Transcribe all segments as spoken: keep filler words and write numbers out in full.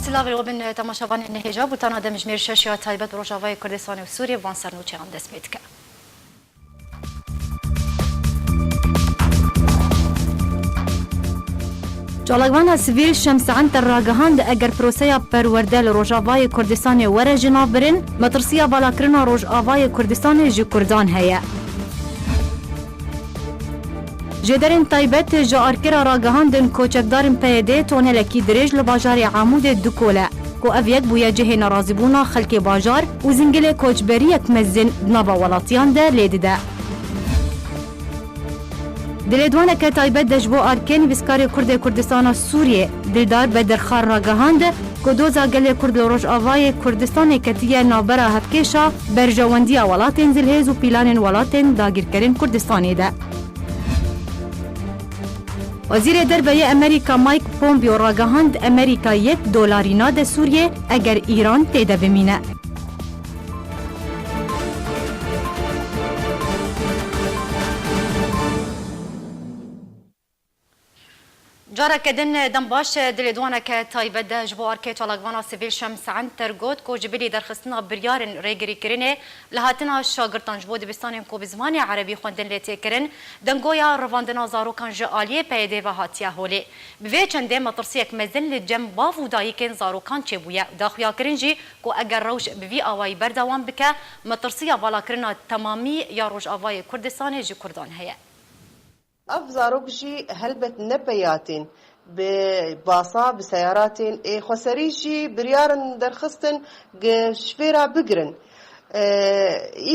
Silavê we bin temaşevanên hêja, bultena demjimêr şeş ya taybet Rojavayê Kurdistanê û Sûriyê van sernûçeyan dest pê dike. Çalakvana sivîl Şems Enter ragihand, eger proseya perwerde li Rojavayê Kurdistanê were jinavbirin, metirsiya valakirina Rojavayê Kurdistanê ji Kurdan heye. Jêderên taybet ji Arkê re ragihandin ku çekdarên P Y D tonelekî dirêj li bajarê Amûdê dikole, ku ev yek bûye cihê nerazîbûna xelkê bajar û zingilê koçberiyek mezin di nava welatiyan de lê dide. Dilêdwaneke taybet de ji bo Arkê nivîskarê Kurdê Kurdistana Sûriyê, Dildar Bedirxan ragihand, ku doza gelê Kurd li Rojavayê Kurdistanê ketiye navbera hevkêşa berjewendiya welatên zilhêz û pîlanên welatên dagîrkerên Kurdistanê de. Wezîrê Derve yê Amerîka Mike Pompeo ragihand, Amerîka yek dolarî nade Sûriyê eger Îran tê de bimîne. Careke din dem baş, dilêdwaneke taybet de ji bo Arkê çalakvana sivîl Şems Enter got ku ji bilî derxistina biryarên rêgirîkirinê li hatina şagirtan ji bo dibistanên ku bi zimanê erebî xwendin lê tê kirin, dengoya revandina zarokan ji aliyê P Y D ve hatiye holê. Bi vê çendê metirsiyek mezin li cem bav û dayikên zarokan çêbûye û da xuyakirin jî ku eger rewş bi vî awayî berdewam bike, metirsiya valakirina temamî ya Rojavayê Kurdistanê ji Kurdan heye. Ev zarok jî helbet ne peyatên, bi basa, bi seyaratên ê xweserî jî biryarin derxistin gi şifêra bigirin. E,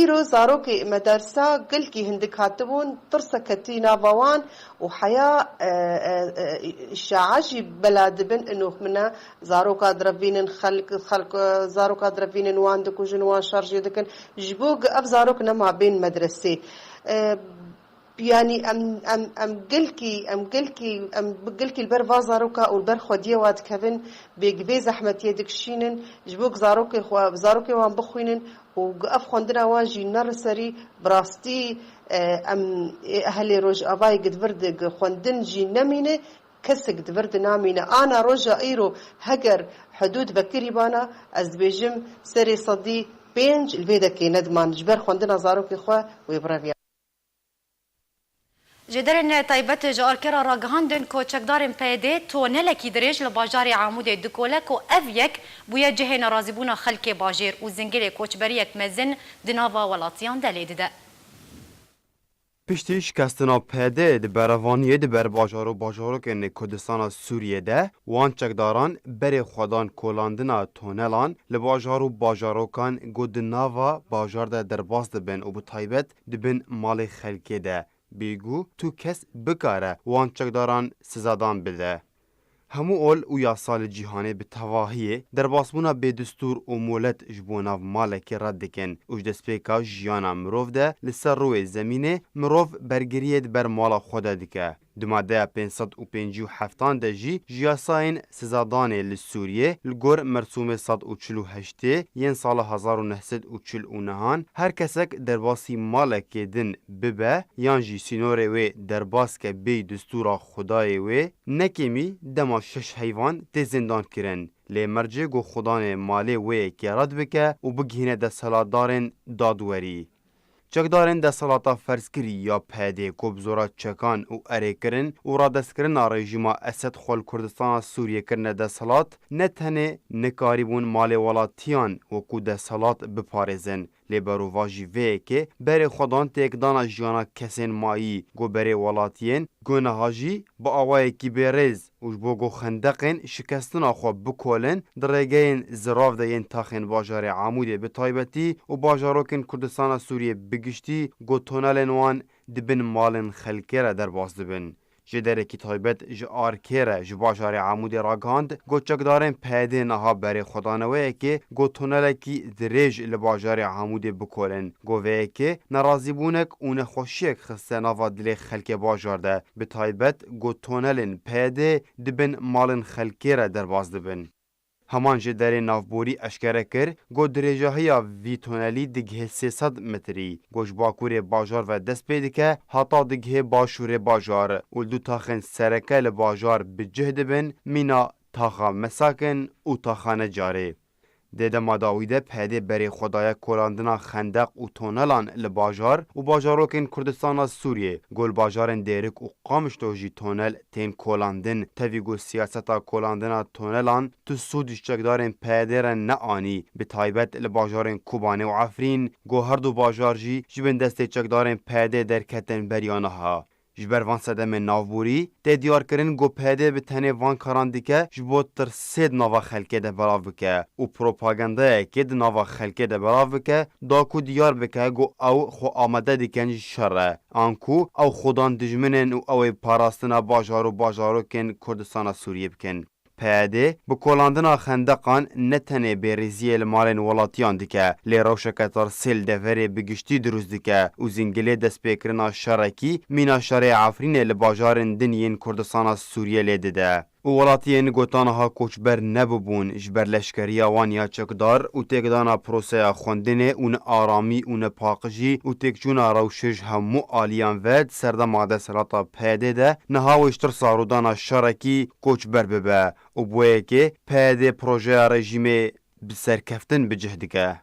îro zarokê me dersa gelkî hindik hatibûn, tirsek ketî nava wan û heya, e, e, e, şa'a jî bela dibin, ino min e, zaroka direvînin, xelk, xelk, e, zaroka direvînin, wan dikujin, wan şer jê dikin. Ji bo gi ev zarok nema bên medresê. E, Yanî em, em, em gelkî, em gelkî, em bi gelkî li ber va zaroka û li ber xwediyê wa dikevin, bê gi vê zehmetiyê dikişînin, ji bo ku zarokê xwe, zarokê wan bixwînin û ev xwendina wan jî ne li serî, bi rastî, e, em ê ehlê Rojavayê gi di vir di, gi xwendin jî nemîne, kesek di vir di namîne. Ana roja îro heger hidûd vekirîbana, ez dibêjim serê sedî pênc li vê dekê nediman ji ber xwendina zarokê xwe wê bireviya. Jêderên taybet ji Arkê re ragihandin ku çekdarên P Y D tonelekî dirêj li bajarê Amûdê dikole ku ev yek bûye cihê nerazîbûna xelkê bajêr û zingilê koçberiyek mezin di nava welatiyan de lê dide. Piştî şikestina P Y D di berevaniyê di ber bajar û bajarokên Kurdistana Sûriyê de, wan çekdaran berê xwe dan kolandina tonelan li bajar û bajarokan ku di nava bajar de derbas dibin û bi taybet di bin malê xelkê de. Bêgû tu kes bikare wan çekdaran sizadan bide. Hemû ol û yasa li cîhanê bi tevahiyê derbasbûna bêdistûr û molet ji bo nav malekê red dikin û ji destpêka jiyana mirov de li ser rûyê zemînê mirov bergiriyê di ber mala xwe de dike. Di madeya pênc sed û pêncî û heftan de jî ji yasayên sizadanê li Sûriyê li gor mersûmê sed û çil û heştê yên sala hezar û neh sed û çil û nehan her kesek derbasî malekê din bibe yan jî sînorê wê derbas ke bêyî destûra Xwedayê wê, ne kêmî dema şeş heyvan tê zindan kirin. Lê mercê ku xudanê malê wê yekê red bike û bigihîne desthilatdarên dadwerî. Çekdarên desthilata ferzkirî ya P Y D ku bi zora çekan û erê kirin û radestkirina rejîma Esed xwe li Kurdistana Sûriyê kirine desthilat, ne tenê nikarîbûn malê welatiyan wekû desthilat biparêzin, lê berovajî vê yekê berê xwe dan têkdana jiyana kesên mayî ku berê welatiyên ku niha jî bi awayekî bêrêz û ji bo ku xendeqên şikestina xwe bikolin, di rêgeyên zirav de yên taxên bajarê Amûdê bi taybetî û bajarokên Kurdistana Sûriyê bi giştî ku tonelên wan di bin malên xelkê re derbas dibin. Jêderekî taybet ji Arkê re ji bajarê Amûdê ragihand, ku çekdarên P Y D niha berê xwe dane wê yekê, ku tonelekî dirêj li bajarê Amûdê bikolin, ku vê yekê nerazîbûnek û nexweşiyek xiste nava dilê xelkê bajar de, bi taybet ku tonelên P Y D di bin malên xelkê re derbas dibin. Heman jêderê navborî eşkere kir, ku dirêjahiya vî tonelî digihê sê sed metrî, ku ji bakurê bajar ve dest pê dike, heta digihê başûrê bajar û li du taxên sereke li bajar bi cih dibin, mîna taxa Mesakin û taxa Necarê. Di dema dawî de P Y D berê xwe daye kolandina xendeq û tonelan li bajar û bajarokên Kurdistana Sûriyê, gol bajarên Dêrik û Qamişlo jî tonel tên kolandin. Tevî ku siyaseta kolandina tonelan tu sûd ji çekdarên P Y D re neanî, bi taybet li bajarên Kobanê û Efrîn, ku her du bajar jî ji bin destê çekdarên P Y D derketin beriya niha. Ji ber van sedemên navborî, tê diyarkirin ku P Y D bi tenê van karan dike ji bo tirsê di nava xelkê de belav bike û propagandayekê di nava xelkê de belav bike, da ku diyar bike ku ew xwe amade dikin ji şer re, an ku ew xudan dijmin in û ew ê parastina bajar û bajarokên Kurdistana Sûriyê bikin. P Y D bi kolandina xendeqan ne tenê bêrîziyê li malên welatiyan dike, lê rewşeke tirsê li deverê bi giştî dirust dike û zingilê destpêkirina şerekî mîna şerê Efrînê li bajarên din yên Kurdistana Sûriyê lê dide. Û welatiyên ku ta niha koçber nebûbûn, ji ber leşkeriya wan ya çekdar û têkdana proseya xwendinê û nearamî û nepaqijî û têkçûna rewşê ji hemû aliyan ve di serdema desthilata P Y D de niha wê ji tirsa rûdana şerekî koçber bibe. Û bi wê yekê P Y D projeya rejîmê bi serkeftin bi cih dike.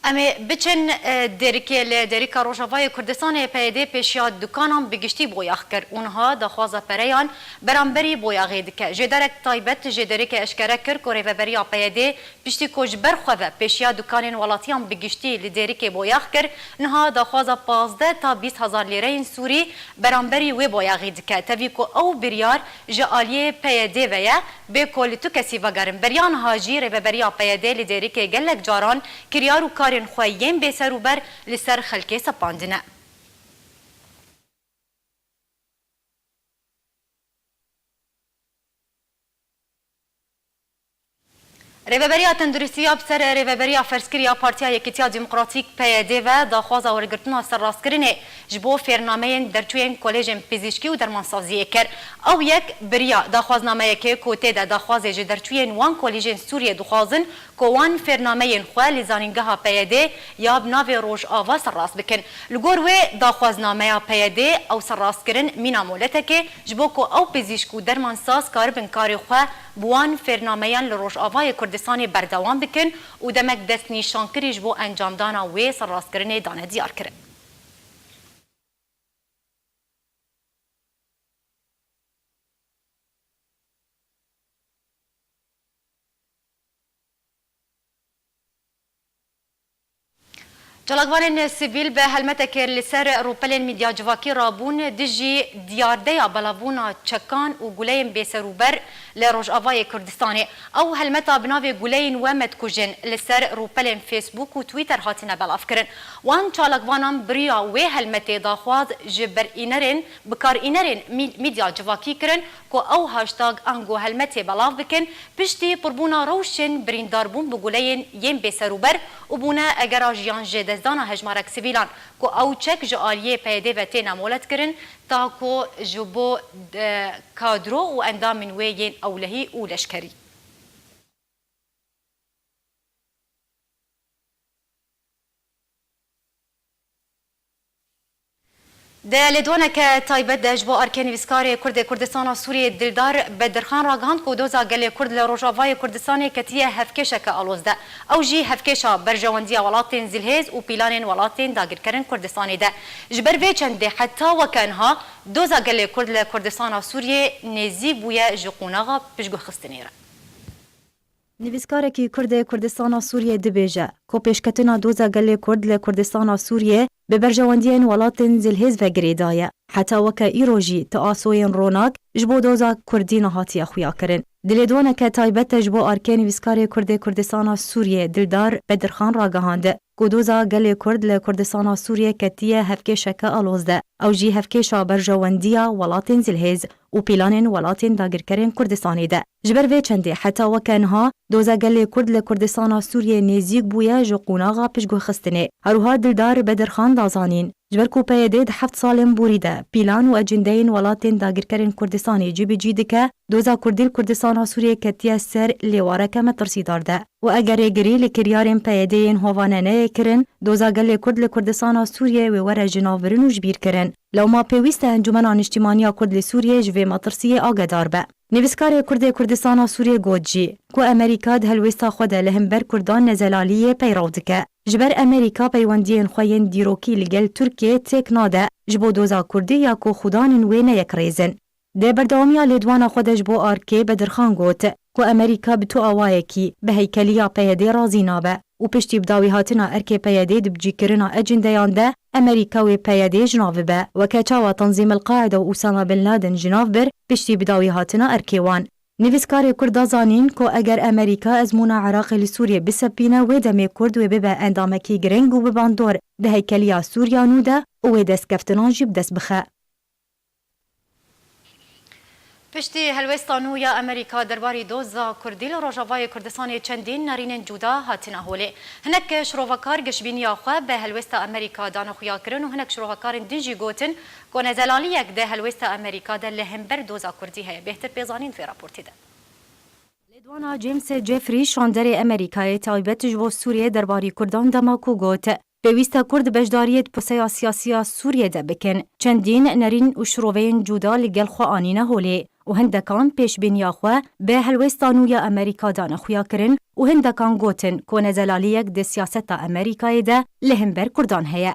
Em ê biçin, e, Dêrikê. Li Dêrika Rojavayê Kurdistanê P Y D pêşiya dukanan bi giştî boyax kir û niha daxwaza pereyan beramberî boyaxê dike. Jêderek taybet ji Dêrikê eşkere kir ku rêveberiya P Y D piştî ku ji ber xwe ve pêşiya dukanên welatiyan bi giştî li Dêrikê boyax kir, niha daxwaza pazdeh ta bîst hezar lîreyên Sûrî beramberî wê boyaxî dike. Tevî ku ew biryar ji aliyê P Y D ve ye, bê ku li tu kesî vegerin. Beriya niha jî rêveberiya P Y D li Dêrikê gelek caran kiryar û karên xwe yên bêserûber li ser xelkê sepandine. Rêveberiya Tenduristiya bi ser Rêveberiya Ferzkirî ya Partiya Yekîtiya Demokratîk, P Y D, ve daxwaza wergirtina serrastkirinê ji bo fêrnameyên derçûyên Kolêjên Pizîşkî û Dermansaziyê kir. Ew yek biriya daxwaznameyekê ku tê de daxwazê ji derçûyên wan kolîjên Sûriyê dixwazin ku wan fêrnameyên xwe li zanîngeha P Y D ya bi navê Rojava serrast bikin. Li gor wê daxwaznameya P Y D ew serrastkirin mîna moletekê ji bo ku ew pizîşk û dermansaz karibin karê xwe bi wan fêrnameyan li Rojavayê Kurdistanê berdewam bikin û demek destnîşankirî ji bo encamdana wê serrastkirinê dane diyarkirin. Çalakvanên sivîl bi helmetekê li ser rûpelên medya civakî rabûn dijî diyardeya belavbûna çekan û guleyên bêserûber li Rojavayê Kurdistanê. Ew helmeta bi navê Guleyên We Me Dikujin li ser rûpelên Facebook û Twitter hatine belavkirin. Wan çalakvanan bi riya wê helmetê daxwaz ji berînerên, bikarînerên mî-, medya civakî kirin ku ew hashtag ango helmetê belav bikin, piştî pirbûna rewşên birîndarbûn bi guleyên yên bêserûber û bûne egera jiyanjêdestdana hejmarek sivîlan ku ew çek ji aliyê P Y D ve têne moletkirin, ta ku ji bo, e, kadro û endamên wê yên ewlehî û leşkerî. Di lêdwaneke taybet de ji bo erkê nivîskarê Kurd ê Kurdistana Sûriyê Dildar Bedirxan ragihand ku doza gelê Kurd li Rojavayê Kurdistanê ketiye hevkêşeke aloz de. Ew jî hevkêşa berjewendiya welatên zilhêz û pîlanên welatên dagirkerên Kurdistanê de. Ji ber vê çendê heta weke niha doza gelê Kurd li Kurdistana Sûriyê nêzîk bûye ji qonaxa piştguhxistinê re. Nivîskarekî Kurd ê Kurdistana Sûriyê dibêje ku pêşketina doza gelê Kurd li Kurdistana Sûriyê bi berjewendiyên welatên zilhêz ve girêdaye. Heta weke îro jî tu asoyên ronak ji bo doza Kurdî nehatiye xuyakirin. Di lêdwaneke taybet de ji bo erkê nivîskarê Kurd ê Kurdistana Sûriyê Dildar Bedirxan ragihand ku doza gelê Kurd li Kurdistana Sûriyê ketiye hevkêşeke aloz de. Ew jî hevkêşa berjewendiya welatên zilhêz û pîlanên welatên dagirkerên Kurdistanê de. Ji ber vê çendê heta weke niha doza gelê Kurd li Kurdistana Sûriyê nêzîk bûye ji qonaxa piştguhxistinê. Herwiha Dildar Bedirxan da zanîn, Ji ber ku P Y D di heft salên borî de pîlan û ecindeyên welatên dagirkerên Kurdistanê cî bi cî dike, doza Kurdî li Kurdistana Sûriyê ketiye ser lêwareke metirsîdar de û eger rêgirî li kiryarên P Y D yên hovane neyê kirin, doza gelê Kurd li Kurdistana Sûriyê wê were jinavbirin û jibîrkirin. Lewma pêwîst e Encûmena Niştîmaniya Kurd li Sûriyê ji vê metirsiyê agehdar be. Nivîskarê Kurd ê Kurdistana Sûriyê got jî ku Amerîka di helwêsta xwe de li hember Kurdan nezelaliyê peyrew dike. Ji ber Amerîka peywendiyên xwe yên dîrokî li gel Tirkiyê têk nade, ji bo doza Kurdî ya ku xudanên wê ne yekrêz in. Di berdewamiya lêdwana xwe de ji bo Arkê Bedirxan got ku Amerîka bi tu awayekî bi heykeliya P Y D razî nabe û piştî bi dawîhatina erkê P Y D di bicîkirina ecindeyan de Amerîka wê P Y D ji nav bibe, weke çawa Tenzîm El-Qaide û Usama Bin Laden ji nav bir, piştî bi dawîhatina erkê wan. Nivîskarê Kurd da zanîn ku eger Amerîka ezmûna Iraqê li Sûriyê bisepîne, wê demê Kurd wê bibe endamekî giring û bi bandor di heykeliya Sûriya nû de û wê destkeftinan jî bi dest bixe. Piştî helwêsta nû ya Amerîka derbarî doza Kurdî li Rojavayê Kurdistanê çendîn nerînên cuda hatine holê. Hinek şirovekar gişbîniya xwe bi helwêsta Amerîka dane xuyakirin û hinek şirovekarên din jî gotin ku nezelaliyek di helwêsta Amerîka de li hember doza Kurdî heye. Bêhtir pê zanîn di vê raportê de. Lêdwana James Jeffrey, şanderê Amerîkayê taybet ji bo Sûriyê derbarî Kurdan dema ku got, pêwîst e Kurd beşdariyê di proseya siyasî ya Sûriyê de bikin. Çendîn nerîn û şiroveyên cuda li gel xwe anîne holê û hindekan pêşbîniya xwe bi helwêsta nû ya Amerîka dane xuyakirin û hindekan gotin ku nezelaliyek di siyaseta Amerîkayê de li hember Kurdan heye.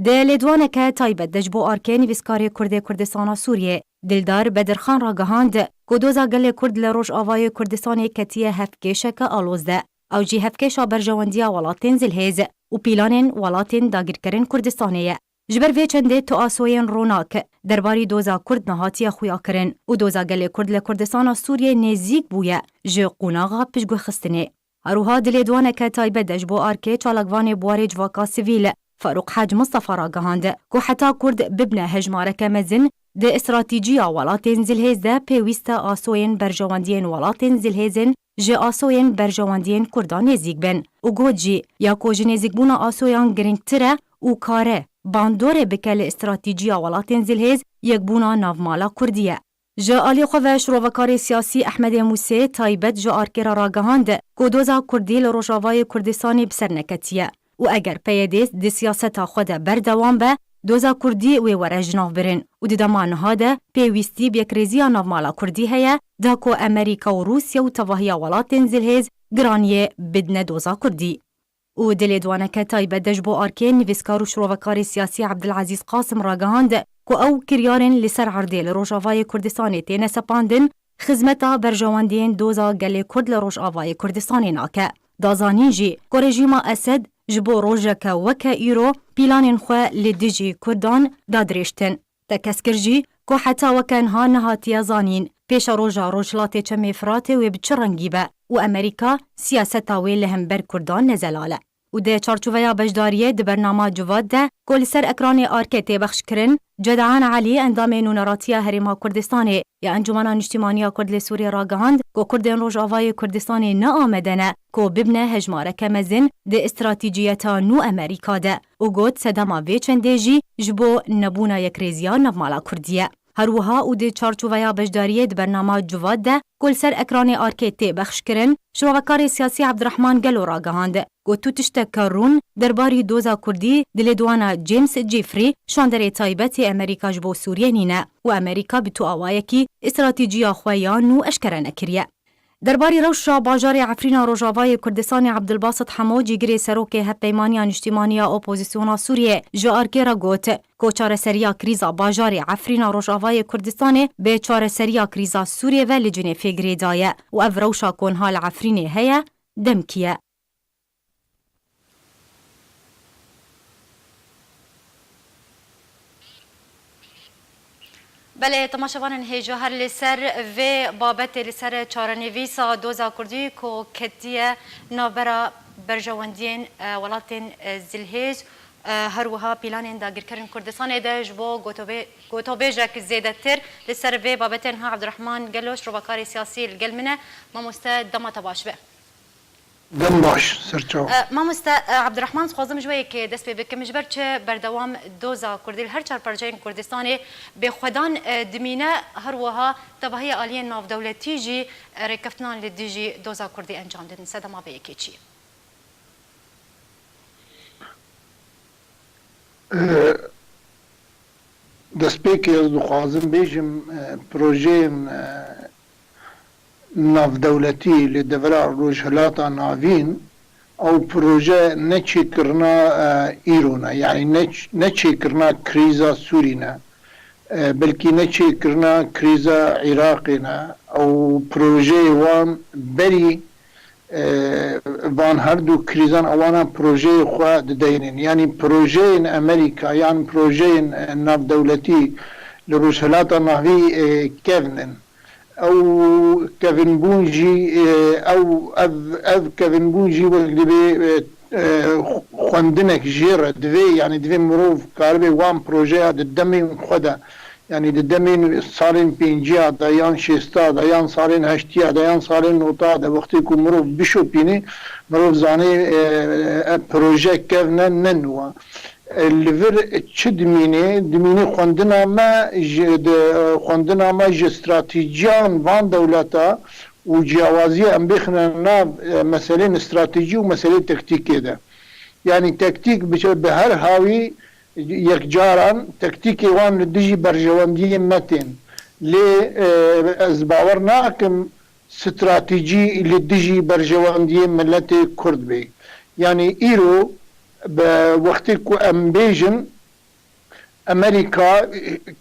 Di lêdwaneke taybet de ji bo Arkê nivîskarê Kurd ê Kurdistana Sûriyê, Dildar Bedirxan ragihand ku doza gelê Kurd li Rojavayê Kurdistanê ketiye hevkêşeke aloz de. Ew jî hevkêşa berjewendiya welatên zilhêz û pîlanên welatên dagirkerên Kurdistanê ye. Ji ber vê çendê tu asoyên ronak derbarî doza Kurd nehatiye xuyakirin û doza gelê Kurd li Kurdistana Sûriyê nêzîk bûye ji qonaxa piştguhxistinê. Her wiha di lêdwaneke taybet de ji bo Arkê çalakvanê buwarê civaka sivîl Farûq Hac Mistefa ragihand ku heta Kurd bibne hejmareke mezin di estratîjiya welatên zilhêz de pêwîst e asoyên berjewendiyên welatên zilhêzin ji asoyên berjewendiyên Kurdan nêzîk bin û got jî ya ku ji nêzîkbûna asoyan girîngtir e û kare bandorê bike li estratîjiya welatên zilhêz yekbûna navmala Kurdî ye. Ji alî xwe ve şirovekarê siyasî Ehmedê Mûsê taybet ji Arkê re ragihand ku doza Kurdî li Rojavayê Kurdistanê bi ser neketiye û eger P Y D di siyaseta xwe de berdewam be, doza Kurdî wê were jinavbirin û di dema niha de pêwîstî bi yekrêziya navmala Kurdî heye, da ku Amerîka û Rûsya û tevahiya welatên zilhêz giraniyê bidine doza Kurdî. Û di lêdwaneke taybet de ji bo Arkê nivîskar û şirovekarê siyasî Ebdilezîz Qasim ragihand ku ew kiryarên li ser erdê li Rojavayê Kurdistanê têne sepandin, xizmeta berjewendiyên doza gelê Kurd li Rojavayê Kurdistanê nake. Da zanîn jî ku rejîma Esed ji bo rojeke weke îro pîlanên xwe li dijî Kurdan da dirêjtin. Tekez kir jî ku heta weke niha nehatiye zanîn pêşeroja Rojhilatê Çemê Firatê wê bi çi rengî be û Amerîka siyaseta wê li hember Kurdan ne zelal e. Û di çarçoveya beşdariyê di bernama Civat de ku li ser ekranê Arkê tê bexşkirin, Cedehan Elî, endamê Nûneratiya Herêma Kurdistanê ya Encûmena Niştîmaniya Kurd li Sûriyê ragihand ku Kurdên Rojavayê Kurdistanê ne amade ne ku bibne hejmareke mezin di estratîciyeta nû Amerîka de û got sedema vê çendê jî ji bo nebûna yekrêziya navmala Kurdî ye. Her wiha û di çarçoveya beşdariyê di bernama Civat de ku li ser ekranê Arkê tê bexşkirin, şirovekarê siyasî Ebdirehman Gelo ragihand ku tu tişteke rûn derbarî doza Kurdî di lêdwana James Jeffrey, şanderê taybet ê Amerîka ji bo Sûriyê nîne û Amerîka bi tu awayekî estratîciya xwe ya nû eşkere nekiriye. Derbarî rewşa bajarê Efrîna Rojavayê Kurdistanê Ebdulbasit Hemo, cîgirê serokê Hevpeymaniya Niştîmaniya Opozisyona Sûriyê, ji Arkê re got ku çareseriya krîza bajarê Efrîna Rojavayê Kurdistanê bi çareseriya krîza Sûriyê ve li Cinêfê girêdaye û ev rewşa ku niha li Efrînê heye, demkî ye. Belê, temaşevanên hêja, her li ser vê babetê, li ser çarenivîsa doza Kurdî ku ketiye navbera berjewendiyên, e, welatên, e, zilhêz, e, her wiha pîlanên dagirkerên Kurdistanê de ji bo gotobê-, gotobêjek zêdetir li ser vê babetê niha Ebdirehman Gelo, şirovekarê siyasî, li gel min e. Mamoste, dema te baş be. Dem baş, serçaw. E, mamoste, e, Abdurrahman, dixwazim ji we yekê dest pê bikim. Ji ber çi berdewam doza Kurdî li her çar parçeyên Kurdistanê bêxwedan, e, dimîne, her wiha tevahiya aliyên navdewletî jî, e, rêkeftinan li dijî doza Kurdî encam didin? Sedema vê yekê çi ye? E, Destpêkê ez dixwazim bêjim, e, projeyên, e, navdewletî li devera Rojhilata Navîn, ew proje ne çêkirina, e, îro ne, yanî ne, ne çêkirina krîza Sûrî ne, e, belkî ne çêkirina krîza Iraqê ne. Ew projeyê wan berî e, van her du krîzan ewana projeyê xwe dideynin. Yanî projeyên Amerîka yan projeyên, e, navdewletî li Rojhilata Navî, e, kevn in. Ew kevinbûn jî, e, ew, ev, ev kevinbûn jî wek dibê, e, e, xwendinek jê re divê, yanî divê mirov karibe wan projeya di demên xwe de Yanî di demên salên pênciya de yan şêsta de yan salên heştiya de yan salên nota de wextê ku mirov bişopînê, mirov zanê, e, e, proje kevne ne nû e. E, li vir çi dimînê? Dimînê xwendina me ji, di, xwendina me ji stratîciyan van dewleta û ciyawaziya em bêxine nav, e, meselên stratîcî û meselê tektîkê de. Yanî tektîk bi, bi her hawî Yekcaran tektîkê wan li dijî berjewendiyên me tên. Lê, e, ez bawer nakim stratejî li dijî berjewendiyên miletê Kurd bê. Yanî îro bi wextê ku em bêjin Amerîka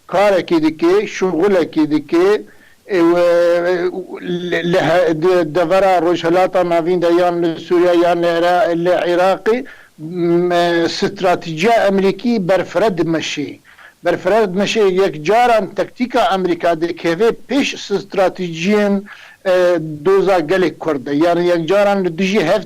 karekê dike, şuxulekê dike, e, we, li, li he-, di devera Rojhilata Navîn de yan li Sûriye yan li Ira-, li Iraqê, m-, e, stratejiya Amerîkî berfire dimeşê. Berfire dimeşê, yek caran tektîka Amerîka dikeve pêş stratejiyên, e, doza gelê Kurd de. Yani yek caran li dijî hev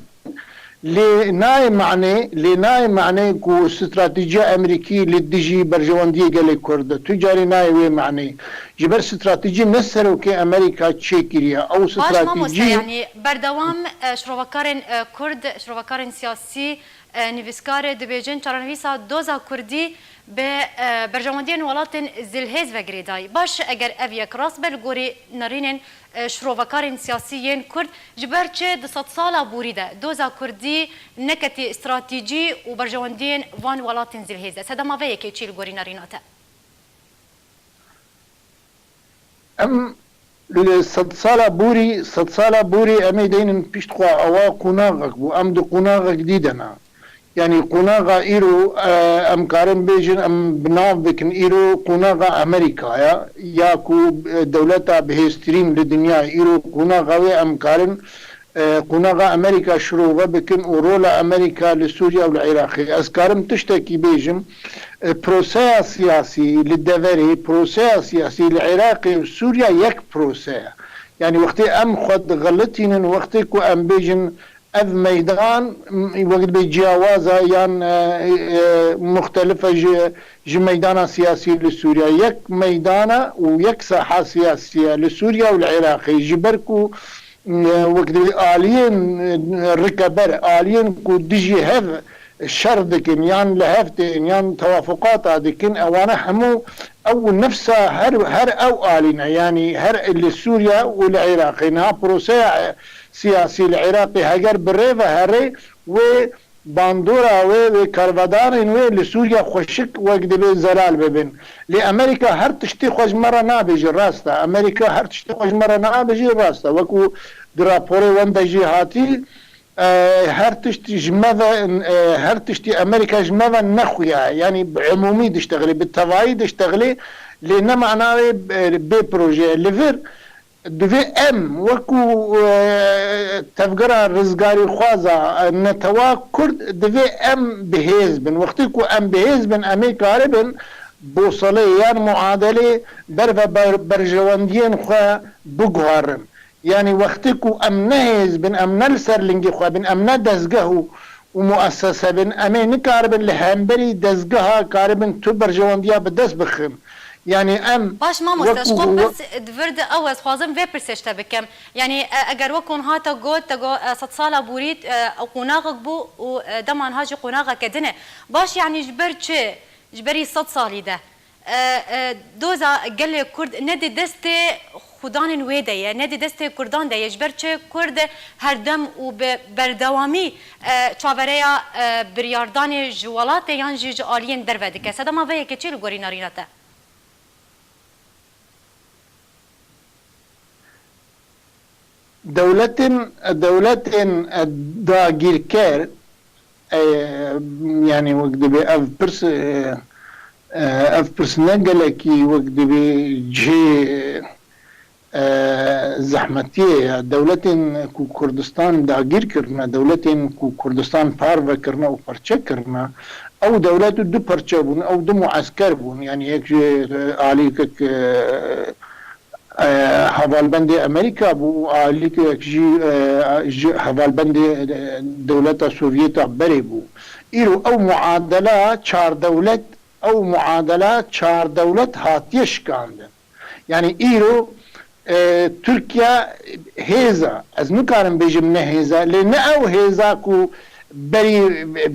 Lê nayê manê, lê nayê manê ku stratejiya Amerîkî li dijî berjewendiyê gelê Kurd e. Tu carî nayê wê manê. Ji ber stratejî ne serokê Amerîka çêkiriye. Ew Baş mamoste, stratejî yanî berdewam, e, şirovekarên, e, Kurd, şirovekarên siyasî, e, nivîskar dibêjin, çarenivîsa doza Kurdî bi, e, berjewendiyên welatên zilhêz ve girêdayî. Baş, eger ev yek rast be, li gorî nerînên, e, şirovekarên siyasî yên Kurd, ji ber çi di sedsala borî de doza Kurdî neketî stratejî û berjewendiyên van welatên zilhêz de? Sedema vê yekê çi li gorî nerîna te? Em li sedsala borî, sedsala borî em ê deynin pişt xwe, ewa qonaxek bû. Em di qonaxek dî de ne. Yanî qonaxa îro, e, em karin bêjin, em bi nav bikin îro qonaxa Amerîka ya, ya ku, e, dewleta bihêztirîn li dinyayê îro qonaxa wê em karin, e, qonaxa Amerîka şirove bikin û rola Amerîka li Sûriye û li Iraqê. Ez karim tiştekî bêjim, e, proseya siyasî li deverê, proseya siyasî li Iraqê û Sûriye yek prose ye. Yanî wextê em xwe dixelitînin, wextê ku em bêjin ev meydan, m-, wek dibê ciyawaza yan, e, e, muxtelife ji, ji meydana siyasî li Sûriye. Yek meydan e û yek saha siyasî ye li Sûriye û li Iraqê. Ji ber ku, e, wek dibê aliyên, e, rikeber, aliyên ku dijî hev şer dikin, yan li hev tên, yan tewafuqata dikin, ewane hemû ew nefsa her, her ew alî ne. Yanî her li Sûriye û li Iraqê niha proseya, e, siyasî li Iraqê heger bi rê ve herê, wê bandora wê, wê karvedarên wê li Sûriye xweşik wek dibê zelal bibin. Lê Amerîka her tiştî xwe ji me re nabêje, rast e. Amerîka her tiştî xwe ji me re nabêje, rast e. Wekû di raporê wende jî hatî, e, her tiştî ji me ve, e, her tiştî Amerîka ji me ve nexuya ye. Yanî bi umûmî diştexilê, bi tevayî diştexilê, lê ne mana wê, e, bê projeye. Li vir, Divê em wekû, e, tevgera rizgarîxwaza, e, netewa Kurd divê em bi hêz bin. Wextê ku em bi hêz bin, em ê karibin bosalê yan muadelê ber ve ber-, berjewendiyên xwe biguherin. Yanî wextê ku em ne hêz bin, em ne li ser lingê xwe bin, em ne dezgeh û, û muessese bin, em ê nikaribin li hemberî dezgeha karibin tu berjewendiya bi dest bixin. Yani em Baş mamoste, ji xwe pirs di vir de ew ez xwazim vê pirsê ji te bikim. Yani e, eger wek hûn hate got, te got e, sedsala borî e, ew qonaxek bû û e, dema niha jî qonaxeke din e. Baş yani ji ber çi? Ji berî sed salî de e, e, doza gelê Kurd ne di destê xudanên wê de ye, ne di destê Kurdan de ye. Ji ber çi Kurd herdem û bi berdewamî e, çavereya e, biryardanê ji welatê yan jî ji aliyên derve dike? Sedema vê yekê çi li gorî nerîna te? Dewletên, dewletên dagîrker, e, yani wek dibê ev pirs, e, e, ev pirs ne gelekî wek dibê cihê, e, zehmetiyê ye. Dewletên ku Kurdistan dagîr kirine, dewletên ku Kurdistan parve kirine û parçe kirine, ew dewlet du parçe bûn, ew du muesker bûn. Yani yek ji, e, alîkek, e, e, hevalbendê Amerîka bû û alîkek jî, e, ji hevalbendê, e, dewleta Sovyeta berê bû. Îro ew muadela çar dewlet, ew muadela çar dewlet hatiye şikandin. Yani îro, e, Tirkiye hêza, ez nikarim bêjim ne hêza, lê ne ew hêza ku berî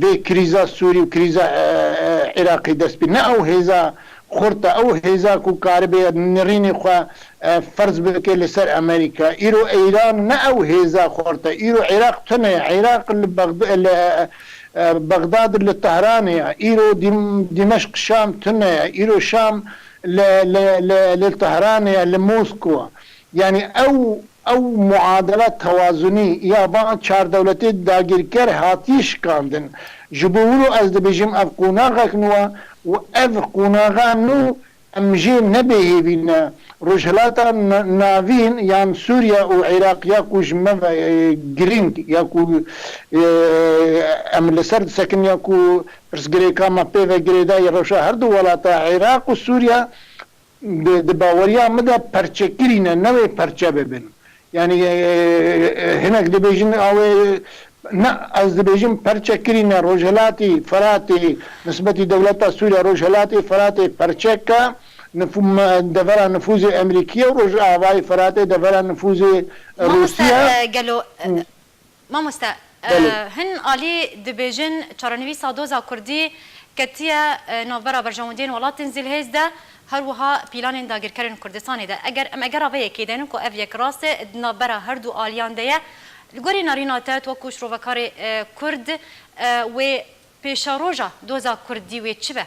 vê krîza Sûrî û krîza, e, e, Iraqî dest pê, ne ew hêza xurt e, ew hêza ku karibe nirînê xwe, e, ferz bike li ser Amerîka. Îro Îran ne ew hêza xurt e. Îro Iraq tune ye. Iraq li Bexd-, li, e, e, Bexdad li Tehranê ye. Îro Dim-, Dimeşq Şam tune ye. Îro Şam li, li, li, li Tehranê ye, li Moskowa. Yani ew, ew muadela tewazunî ya van çar dewletê dagîrker hatiye şikandin. Ji bo wilo ez dibêjim ev qonaxek nû e û ev qonaxa nû em jê nebêhêvî ne. Rojhilata Na-, Navîn yan Sûriye û Iraq ya ku ji me ve, e, girîng ya ku, e, em li ser disekin ya ku pirsgirêka me pê ve girêdayî rewşa her du welata Iraq û Sûriye di, di baweriya min de perçekirî ne, ne wê perçe bibin. Yani, e, e, hinek dibêjin, awê, ne, ez dibêjim perçekirî ne, Rojhilatê Firatê, nisbetî dewleta Sûriye, Rojhilatê Firatê perçe ke, nifû-, me-, devera nifûzê Emerîkî ye û Rojavayê Firatê devera nifûzê Rûsî ye. Mamoste, e, gelo, e, Mamoste, e, hin alî dibêjin çarenivîsa doza Kurdî ketiye, e, navbera berjewendiyên welatên zilhêz de, her wiha pîlanên dagirkerên Kurdistanê de. Eger em egera vê yekê denin ku ev yek rast e, di navbera her du aliyan de ye. Li gorî nerîna te, tu wekû şrovekarê, e, Kurd, e, wê pêşeroja doza Kurdî wê çi be?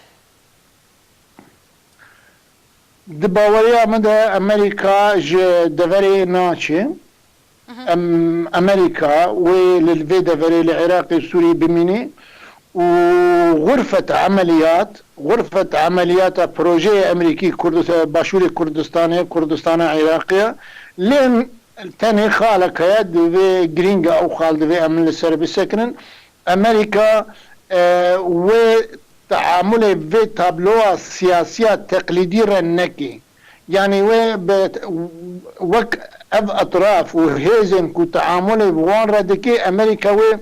Di baweriya min de Amerîka ji deverê naçe. Em Amerîka wê li vê deverê li Iraqê Sûrî bimîne û xurfet emeliyat, xurfet emeliyata projeyê Amerîkî Kurdis-, Başûrê Kurdistanê, Kurdistana Iraqê ye. Lê tenê xalek heye, divê girîng e ew xal divê em li ser bisekinin. Amerîka, e, wê teamulê vê tabloya siyasiya teqlîdî re neke. Yanî wê bi, wek ev etraf û hêzên ku teamulê bi wan re dike, Amerîka wê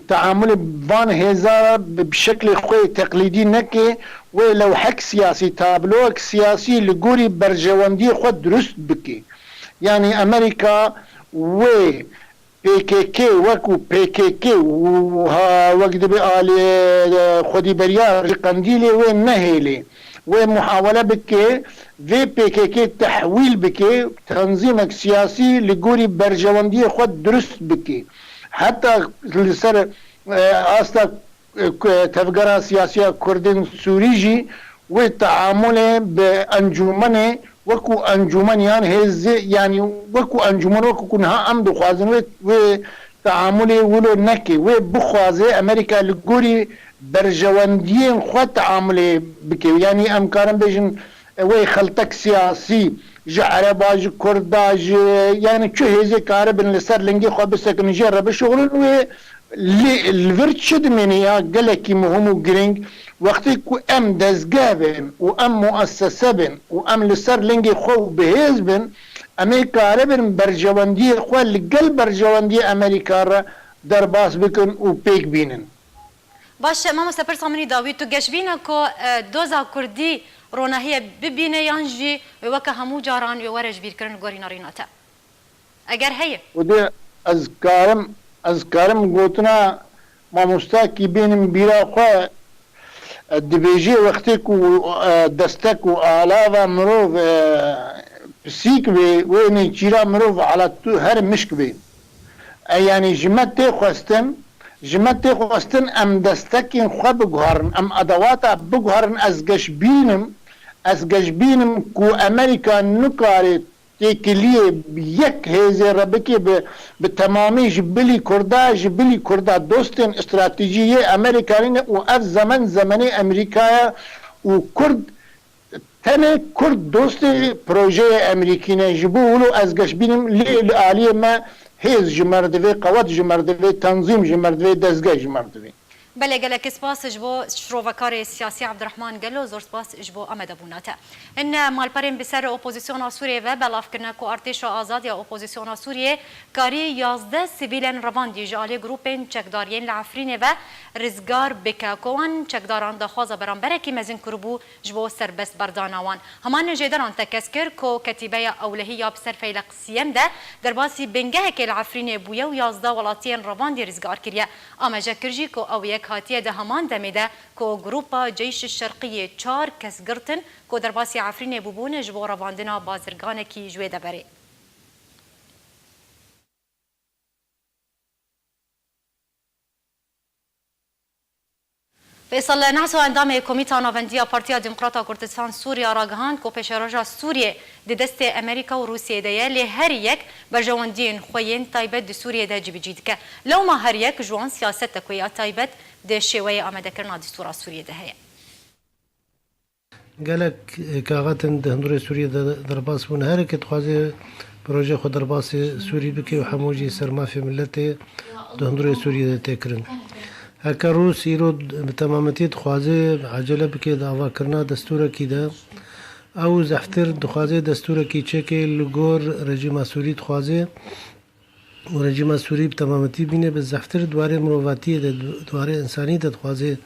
teamulê bi van hêza re bi, bi şeklê xwe yê teqlîdî neke, wê lewhek siyasî, tabloyek siyasî li gorî berjewendiyê xwe dirust bike. Yanî Amerîka wê P K K wekû P K K û ha wek dibe alê, e, xwedîberiya ji Qendîlê wê nehêlê. Wê muhawele bike, vê P K K tehwîl bike, tenzîmek siyasî li gorî berjewendiyê xwe dirust bike. Heta li ser, e, asta ku Tevgera Siyasiya Kurdên Sûrî jî wê teamulê bi encûmenê wekû encûmen yan hêzê, yanî wekû encûmen, wekû ku niha em dixwazin wê, wê teamulê wilo neke, wê bixwaze Amerîka li gorî berjewendiyên xwe teamulê bike. Yanî em karin bêjin, e, wê xeltek siyasî ji Ereba, ji Kurda, ji, yanî çi hêzê karibin li ser lingê xwe bisekinin, jê re bişuxulin, wê Lê li vir çi dimêne ya gelekî muhim û girîng, wextê ku em dezgeh bin û em muessese bin û em li ser lingê xwe û bi hêz bin, em ê karibin berjewendiyê xwe li gel berjewendiyê Amerîka re derbas bikin û pêk bînin. Baş e, mamoste, pirsa min î dawî, tu geşbîne ku, e, doza Kurdî Ronahiye bibîne yan jî weke hemû caran wê were ji bîr kirin li gorî nerîna te? Eger heye. Û dê ez karim, ez karim gotina mamostakî bênim bîra xwe, e, dibêjê wextê ku, e, destek û alava mirov, e, pisîk bê, wê nêçîra mirov ala tu her mişk bê. E, yanî ji me tê xwestin, ji me tê xwestin em destekên xwe biguherin, em edewata biguherin, ez geşbînim, ez geşbînim ku Amerîka nikare têkiliyê yek hêzê re bike bi, bi temamî ji bilî Kurda, ji bilî Kurda dostên stratejî yê Amerîkanî ne û ev zemen zemenê Amerîka ye û Kurd, tenê Kurd dostê projeyê Amerîkî ne. Ji bo wilo ez geşbînim lê li aliyê me hêz ji me re divê, qewet ji me re divê, tenzîm ji me re divê, dezgeh ji me re divê. Belê, gelek spas ji bo şrovekarê siyasî Abdurrahman Gelo, zor spas ji bo amadebûna te. Hin malperên bi ser opozisyona Sûriyê ve belav kirine ku Artêşa Azad ya Opozisyona Sûriyê karî yazdeh sivîlên revandî ji alî grûpên çekdar yên li Efrînê ve rizgar bike, ku wan çekdaran daxwaza beramberekî mezin kiribû ji bo serbestberdana wan. Heman jêderan tekez kir ku Ketîbeya Ewlehî ya bi ser Feyleq Siyem de derbasî bingehekê li Efrînê bûye û yazdeh welatiyên revandî rizgar kiriye. Amaje kir jî ku ew yek hatiye di heman demê de ku grûpa Ceyş Şerqiyê çar kes girtin ku derbasî Efrînê bûbûn ji bo revandina bazirganekî ji wê deverê. Feysel Naso, endamê Komîta Navendî ya Partiya Demokrata Kurdistan Sûriya, ragihand ku pêşeroja Sûriyê di destê Amerîka û Rûsiyê de ye, lê her yek berjewendiyên xwe yên taybet di Sûriyê de cibicî dike. Lewma her yek ji wan siyasetek wê ya taybet di şêweyê amadekirina destûra Sûriyê de heye. Gelek, e, kaxetin di hundirê Sûriyê de derbas bûn. Her yekê dixwaze projeyê xwe derbasê Sûrî bike û hemû jî ser mafê miletê di hundirê Sûriyê de tê kirin. Heke Rûs îro bi temametî dixwaze ecele bike di avakirina destûrekî de, ew zehftir dixwaze destûrekî çêke li gor rejîma Sûrî dixwaze û rejîma Sûrî bi temametî bîne, bi zehftir di warê mirovatiyê de, di warê însanî de dixwaze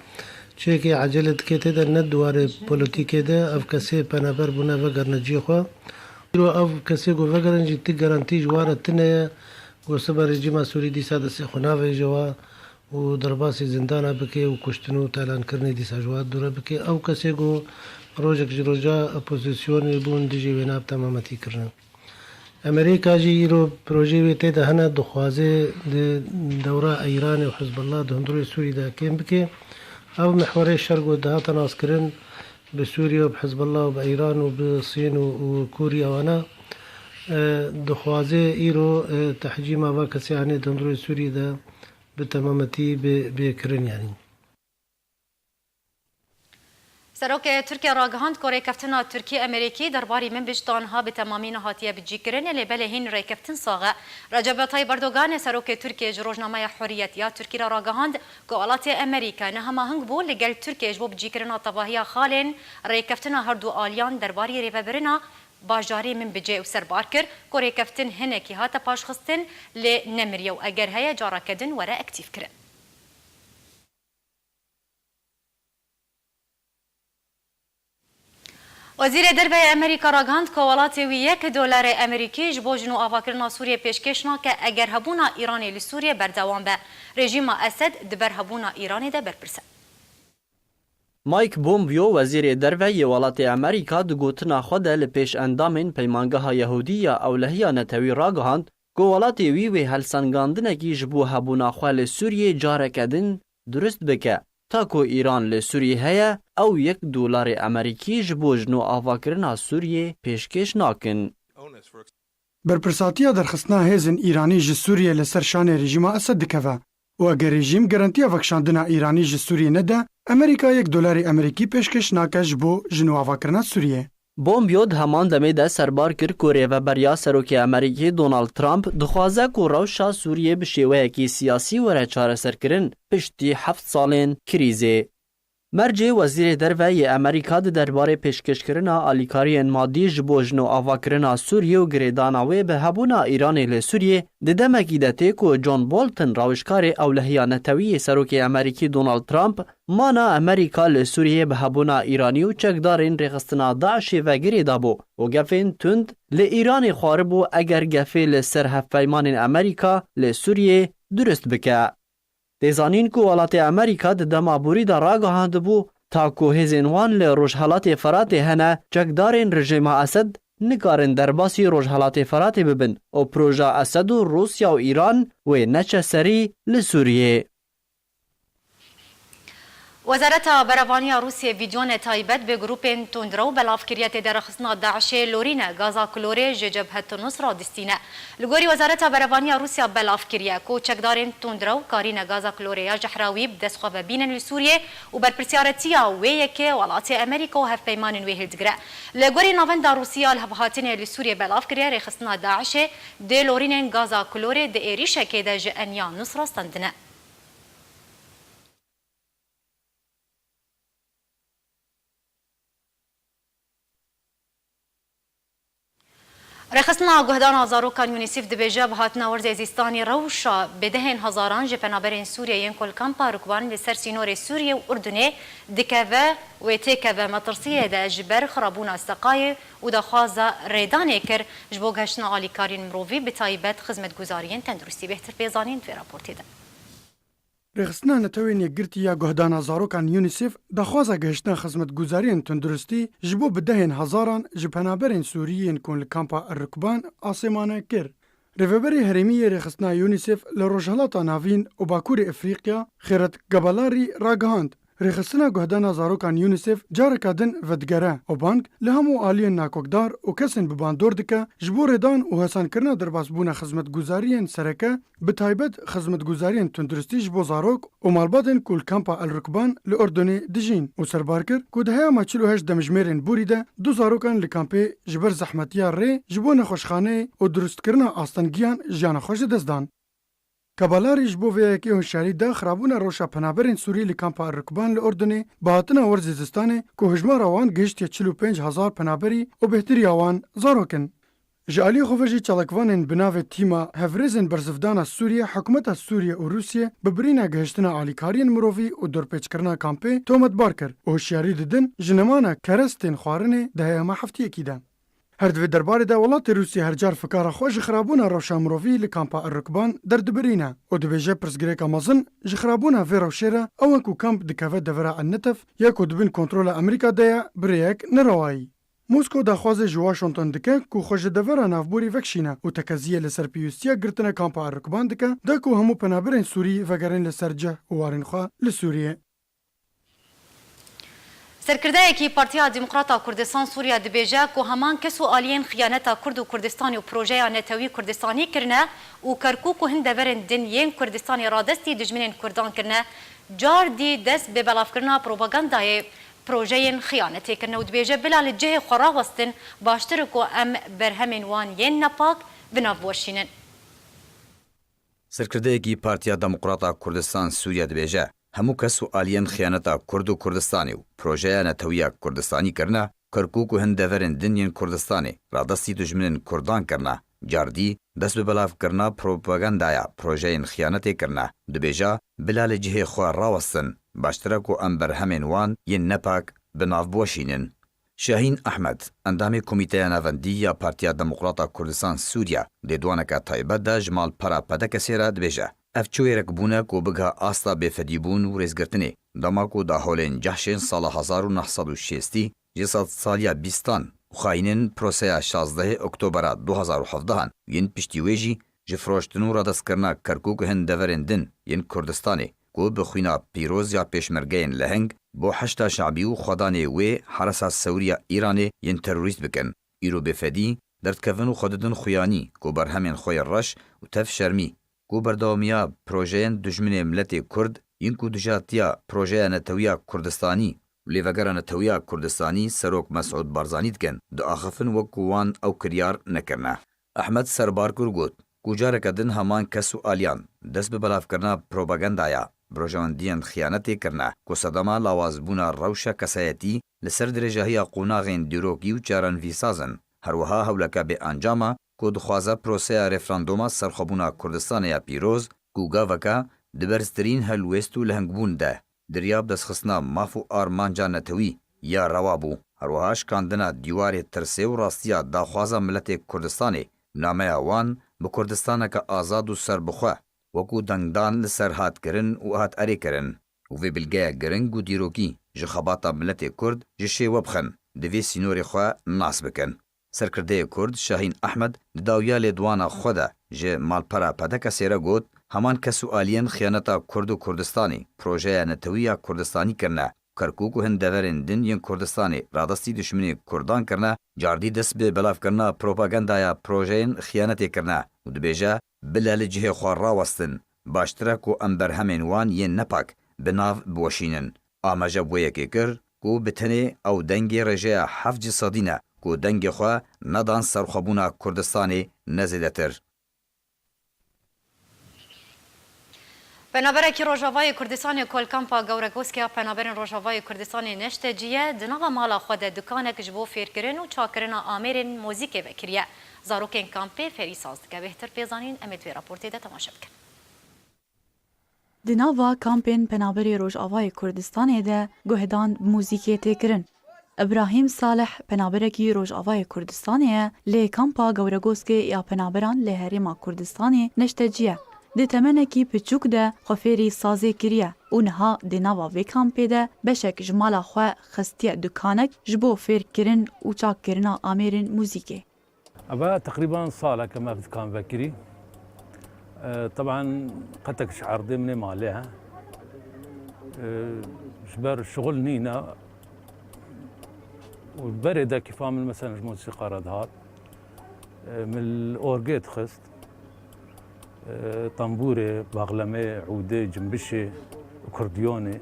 çêkê ecele dike tê de, ne di warê polotîkê de. Ev kesê penaber bûne vegerine cihê xwe. Îro ev kesê ku vegerin jî ti garantî ji wan re tune ye ku sibe rejîma Sûrî dîsa destê xwe navêje wa û derbasî zindana bike û kuştin û talankirinê dîsa ji wan dûre bike. Ew kesê ku rojek ji roja opozisyonê bûn dijî wêna bi temametî kirine. Amerîka jî îro projeyê wê tê de hene, dixwaze di dewra Îranê û Hizbullah di hundirê Sûrî de kêm bike. Ev mihwerê şer ku dihate naskirin bi Sûrî û bi Hizbullah û bi Îran û bi Sîn û, û Kûrî ewana, e, dixwaze îro, e, tehcîma va kesê anê di hundirê Sûrî de bi temametî bê, bê kirin yanî. Serokê Tirkiye ragihand ku rêkeftina Tirkî-Amerîkî derbarî Minbij tanha bi temamî nehatiye bicîkirin, lê belê hîn rêkeftin sax e. Recep Tayyip Erdogan, serokê Tirkiye ji rojnameya Hurriyet ya Tirkî re ragihand ku welatê Amerîka ne hema hing bû li gel Tirkiye ji bo bicîkirina tevahiya xalên rêkeftina her du aliyan derbarî rêvebirina bajarê Minbicê û serbar kir ku rêkeftin hinekî hate paşxistin, lê nemiriye û eger heye careke din were aktîfkirin. Wezîrê Derve yê Amerîka ragihand ku welatê wî yek dolarê Amerîkî ji bo jin û avakirina Sûriyê pêşkêş nake eger hebûna Îranê li Sûriyê berdewam be. Rejîma Esed di ber hebûna Îranê de berpirs e. Mike Pompeo, wezîrê derve yê welatê Amerîka, di gotina xwe de li pêş endamên Peymangeha Yehûdî ya Ewlehiya Netewî ragihand ku welatê wî wê helsengandinekî ji bo hebûna xwe li Sûriyê careke din durust bike. Ta ku Îran li Sûriyê heye, ew yek dolarê Amerîkî ji bo jin û avakirina Sûriyê pêşkêş nakin. Berpirsatiya derxistina hêzên Îranî ji Sûriyê li ser şanê rejîma Esed dikeve û eger rejîm garantiya vekişandina Îranî ji Sûriyê nede, Amerîka yek dolarê Amerîkî pêşkêş nake ji bo jin û avakirina Sûriyê. Pompeo di heman demê de serbar kir ku rêveberiya Serokê Amerîkî Donald Trump dixwaze ku rewşa Sûriyê bi şêweyekî siyasî were çareserkirin piştî heft salên krîzê. Mercê Wezîrê Derve yê Amerîka di derbarê pêşkêşkirina alîkariyên madî ji bo jin û avakirina Sûriyê û girêdana wê bi hebûna Îranê li Sûriyê, di demekî de tê ku John Bolton, rawişkarê ewlehiya netewî yê Serokê Amerîkî Donald Trump, mana Amerîka li Sûriyê bi hebûna Îranî û çekdarên rêxistina DAIŞê ve girêdabû û gefên tund li Îranê xwaribû eger gefê li ser hevpeymanên Amerîka li Sûriyê durust bike. Tê zanîn ku welatê Amerîka di dema borî de ragihandibû, ta ku hêzên wan li Rojhelatê Feratê hene, çekdarên rejîma Esed nikarin derbasî Rojhelatê Feratê bibin û proja Esed û Rûsya û Îran wê neçe serî li Sûriyê. Wezareta Berevaniya Rûsiyê vîdeoyê taybet bi grûpên tundrew belav kiriye, tê de rêxistina DAIŞê lorîne gaza klorê ji Cebhet Nusra distîne. Li gorî Wezareta Berevaniya Rûsya belav kiriye ku çekdarên tundrew karîne gaza klorê ya jehrewî bi dest xwe ve bînin li Sûriyê û berpirsiyaretiya wê yekê welatê Amerîka û hevpeymanên wê hildigire. Li gorî navenda Rûsî ya lihevhatinê li Sûriyê belav kiriye, rêxistina DAIŞê dê lorînên gaza klorê di êrîşekê de ji eniya Nusra stendine. Rêxistina guhdana zarokan UNICEF dibêje, bi hatina werzê zîstanî rewşa bi dehên hezaran ji penaberên Sûriyê yên ku li kampa Rukban li ser sînorê Sûriyê û Urdunê dikeve wê têkeve metirsiyê de ji ber xirabûna seqayê û daxwaza rêdanê kir ji bo gihiştina alîkariyên mirovî, bi taybet xizmetguzariyên tenduristî. Bêhtir pê zanîn di vê raportê de. Rêxistina Netewên Yekgirtî ya guhdana zarokan UNICEF daxwaza gihiştina xizmetguzariyên tunduristî ji bo bi dehên hezaran ji penaberên Sûrî yên ku li kampa El Rukban asêmane kir. Rêveberê herêmî yê rêxistina UNICEF li Rojhilata Navîn û Bakurê Efrîqya, Xêret Gabalarî ragihand, rêxistina guhdana zarokan UNICEF careke din vedigere û bang li hemû aliyên nakokdar û kesên bi bandor dike ji bo rêdan û hesankirina derbasbûna xizmetguzariyên sereke, bi taybet xizmetguzariyên tunduristî ji bo zarok û malbatên ku li kampa El Rukban li Urdunê dijîn û serbar kir ku di heyama çil û heşt demjimêrên borî de du zarokan li kampê ji ber zehmetiya rê ji bo nexweşxaneyê û durustkirina astengiyan jiyana xwe ji dest dan. Kabalarî ji bo vê yekê hişyarî da xirabûna rewşa penaberên Sûrî li kampa El Rukban li Urdunê bi hatina werzê zistanê ku hijmara wan gihiştiye çil û pênc hezar penaberî û bêhtiriya wan zarok in. Ji aliyê xwe ve jî çalakvanên bi navê Tîma Hevrêzên Berzivdana Sûriye, hikûmeta Sûriye û Rûsiyê bi birîna gihiştina alîkariyên mirovî û dorpêçkirina kampê tometbar kir û hişyarî didin ji nemana kerestên xwarinê di heyama heftiyekî de. Her di vê derbarê de welatê Rûsya her car fikara xwe ji xirabûna rewşa mirovî li kampa El Rukban derdibirîne û dibêje pirsgirêka mezin ji xirabûna vê rewşê re ew e ku kamp dikeve devera El Netef ya ku di bin kontrola Amerîka de ye bi rêyek nerewayî. Moskow daxwazê ji Washington dike ku xwe ji devera navborî vekişîne û tekeziyê li ser pêwîstiya girtina kampa El Rukban dike, da ku hemû penaberên Sûrî vegerin li ser cih û warên xwe li Sûriyê. Serkirdeyekî Partiya Demokrata Kurdistan Sûriye dibêje ku heman kes û aliyên xiyaneta Kurd û Kurdistanê û projeya netewî Kurdistanî kirine û Kerkûk û hin deverên din yên Kurdistanê radestî dijminên Kurdan kirine, car dî dest bi belavkirina propagandayê projeyên xiyanetê kirine û dibêje, bila li cihê xwe rawestin, baştir e ku em berhemên wan yên nepak bi nav biweşînin. Serkirdeyekî Partiya Demokrata Kurdistan Sûriye dibêje, hemû kes û aliyên xiyaneta Kurd û Kurdistanê û projeya netewiya Kurdistanî kirine, Kerkûk û hin deverên din yên Kurdistanê radestî dijminên Kurdan kirine, car dî dest bi belavkirina propagandaya projeyên xiyanetê kirine, dibêje, bila li cihê xwe rawestin, baştir e ku em berhemên wan yên nepak bi nav biweşînin. Şahîn Ehmed, endamê Komîteya Navendî ya Partiya Demokrata Kurdistan Sûriye, di dêwaneke taybet de ji malpera P D K'ê re dibêje, ev çi wêrek bûne ku bigiha asta bêfedîbûn û rêzgirtinê, dema ku daholên cehşên sala hezar û neh sed û şêstî ji sedsaliya bîstan û xayînên proseya şazdehê Oktobera du hezar û hevdehan yên piştî wê jî ji firoştin û radestkirina Kerkûk û hin deverên din yên Kurdistanê ku bi xwîna pîroz ya pêşmergeyên leheng bo Heşda Şebî û xwedanê wê Heresa Sewriya Îranê yên terorîst bikin, îro bêfedî derdikevin û xwe didin xuyanî ku berhemên xwe yê reş û tev şermî ku berdewamiya projeyên dijminê miletê Kurd yên ku dijatiya projeya netewiya Kurdistanî û lêvegera netewiya Kurdistanî Serok Mesûd Barzanî dikin, diaxifin wek ku wan ew kiryar nekirine. Ehmed serbar kir û got ku careke din heman kes û aliyan dest bi belavkirina propagandaya bi rojewendiyên xiyanetê kirine, ku sedema lawazbûna rewşa kesayetî li ser dirêjahiya qonaxên dîrokî û çarenivîsaz in. Her wiha hewleke bêencam e ku dixwaze proseya referandûma serxwebûna Kurdistanê ya pîroz, ku gaveke di berztirîn helwêst û lihingbûn de di riya bidestxistina maf û armanca netewî ya rewa bû. Her wiha şikandina dîwarê tirsê û rastiya daxwaza miletê Kurdistanê, nameya wan bi Kurdistaneke azad û serbixwe wekû dengdan li ser hat kirin û hat erêkirin. Û vê bilgeya giring û dîrokî ji xebata miletê Kurd ji şêwe bixin, divê sînorê xwe nas bikin. Serkirdeyê Kurd Şahîn Ehmed di dawiya lêdwana xwe de ji malpera P D K S'ê re got, heman kes û aliyên xiyaneta Kurd û Kurdistanê projeya netewî ya Kurdistanî kirine. Kerkûk û hin deverên din yên Kurdistanê radestî dişminê Kurdan kirine, cardî dest bi belavkirina propagandaya projeyên xiyanetê kirine û dibêje, bile li cihê xwe rawestin, baştir e ku em berhemên wan yên nepak bi nav biweşînin. Amaje bi wê yekê kir ku bi tenê ew dengê rêjeya heft ji sedî ne ku dengê xwe nedan serxwebûna Kurdistanê ne zêdetir. Penaberekî Rojavayê Kurdistanê ku li kampa Gewregoskê ya Penaberên Rojavayê Kurdistanê neştecî ye, di nava mala xwe de dukanek ji bo fêrkirin û çakkirina amêrên muzîkê vekiriye. Zarokên kampê fêrî saz dike. Bêhtir pê zanîn, em ê di vê raportê de temaşe bikin. Di nava kampên Penaberê Rojavayê Kurdistanê de guhdan bi muzîkê tê kirin. Îbrahîm Salih penaberekî Rojavayê Kurdistanê ye, lê kampa Gewregoskê ya penaberan li Herêma Kurdistanê neştecî ye. Di temenekî piçûk de xwe fêrî sazê kiriye û niha di nava vê kampê de beşek ji mala xwe xistiye dukanek ji bo fêrkirin û çakkirina amêrên muzîkê. Eva teqrîban salek em ev dikan vekirî. E, teban qetek ji erdê min ê malê he. E, ji ber şixul nîne û berê de kîfa min mesela ji muzîka re dihat. E, min li orgê dixist. E, tembûrê, baxlemê, ûdê, cimbişê, kordiyonê.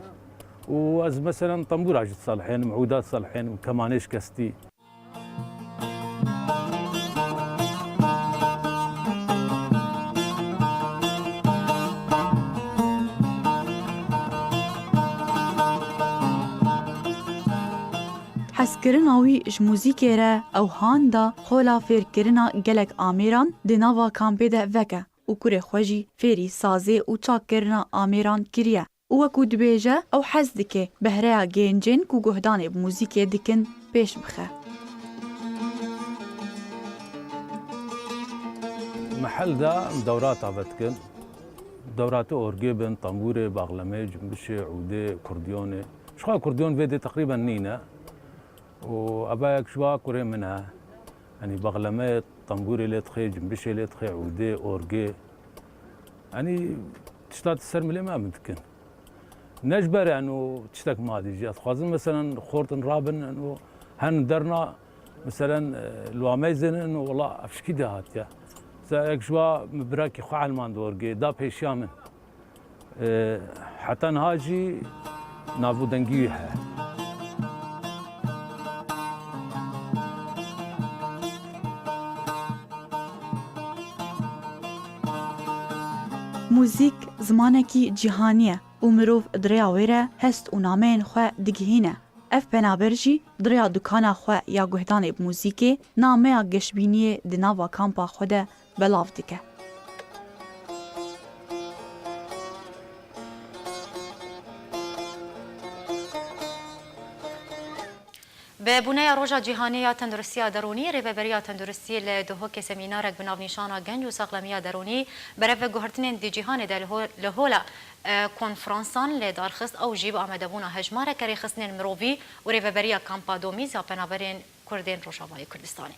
Û ez mesela tembûra jî diselihênim, ûda diselihênim, kemanê şikestî. Hezkirina wî ji muzîkê re ew han da xola fêrkirina gelek amêran di nava kampê de veke û kurê xwe jî fêrî sazê û çakkirina amêran kiriye. Û wekû dibêje, ew hez dike behreya gencên ku guhdanê bi muzîkê dikin pêş bixe. Mehel de em dewrata vedikin. Dewratê orgê bin, tembûrê, baxlemê, cimbişê, ûdê, kurdiyonê. Ji xwe kurdiyon vê dê teqrîben nîne. Û eva yek ji wa kurê min e. Yanî baxleme, tembûrê lê dixê, cimbişê lê dixê, ûdê, orgê. Yanî tişta di ser milê me min dikin. Ne ji ber eno tiştek madî jî. Ez dixwazim meselen xortin rabin eno hen derna meselen, e, li wa meyzên eno wela ev şikî de hatiye. Mesela yek ji wa min birakî xwe elmand orgê, da pêşiya min. E, heta niha jî navûdengî wî heye. Muzîk zimanekî cîhanî ye û mirov di rêya wê re hest û nameyên xwe digihîne. Ev penaber jî di rêya dukana xwe ya guhdanê bi muzîkê nameya geşbîniyê di nava kampa xwe de belav dike. Bi bûneya Roja Cîhanê ya Tenduristiya Derûnî, Rêveberiya Tenduristiyê li Duhokê semînarek bi navnîşana Genc û Saxlemiya Derûnî berev veguhertinên di cîhanê de li ho-, li hola, e, konferansan li dar xist. Ew jî bi amadebûna hejmareke rêxistinên mirovî û Rêveberiya Kampa Domîz ya Penaberên Kurdên Rojavayê Kurdistanê.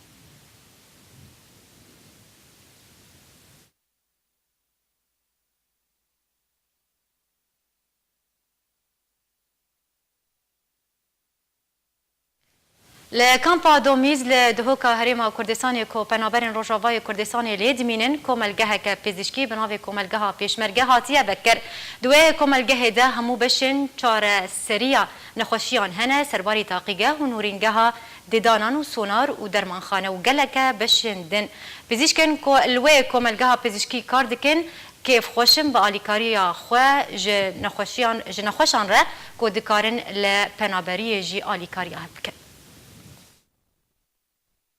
Li kampa Domîz li Duhoka Herêma Kurdistanê ku penaberên Rojavayê Kurdistanê lê dimînin, komelgeheke pizîşkî bi navê Komelgeha Pêşmerge hatiye vekir. Di wê komelgehê de hemû beşên çareseriya nexweşiyan hene, serbarî taqîgeh û nûrîngeha didanan û sonar û dermanxane û geleke beşên din. Pizîşkên ku li wê komelgeha pizîşkî kar dikin, Kêfxweş in bi alîkariya xwe ji nexweşiyan, ji nexweşan re ku dikarin li penaberiyê jî alîkariya hev bikin.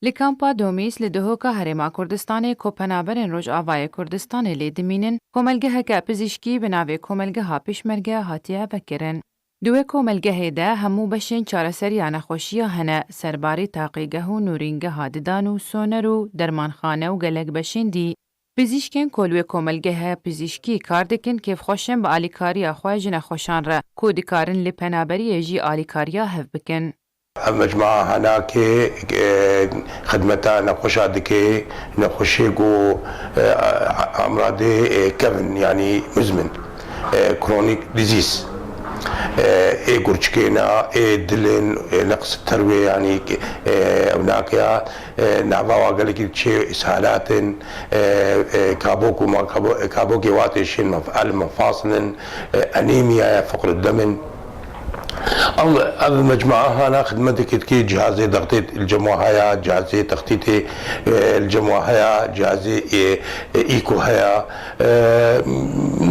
Li kampa Domîs li Duhoka Herêma Kurdistanê ku penaberên Rojavayê Kurdistanê lê dimînin, komelgeheke pizîşkî bi navê Komelgeha Pêşmerge hatiye vekirin. Di wê komelgehê de hemû beşên çareseriya nexweşiya hene, serbarî taqîgeh û nûrîngeha didan û soner û dermanxane û gelek beşên dî. Pizîşkên ku li wê komelgehe pizîşkî kar dikin, kêfxweş in bi alîkariya xwe ji nexweşan re, ku dikarin li penaberiyê jî alîkariya hev bikin. Ev mecmua hanakê, e, xidmeta nexweşa dike, nexweşê ku, e, amradê, e, kevn, yanî muzmin, e, chronic disease, e, ê gurçikê ne, ê dilin, e, neqs terwê, yanî, e, ew nakeya, e, nava wa gelekî diçê, îshalat in, e, e, kabok û ma-, kabo-, kabokê wa têşên mef-, el mefasil in, e, anêmiyaya, feqr dem in. Ev, ev mecmua hana xidmetekê dike, cihazê dextê li cem wa heye, cihazê textîtê, e, li cem wa heye, cihazê, e, e, îko heye. E,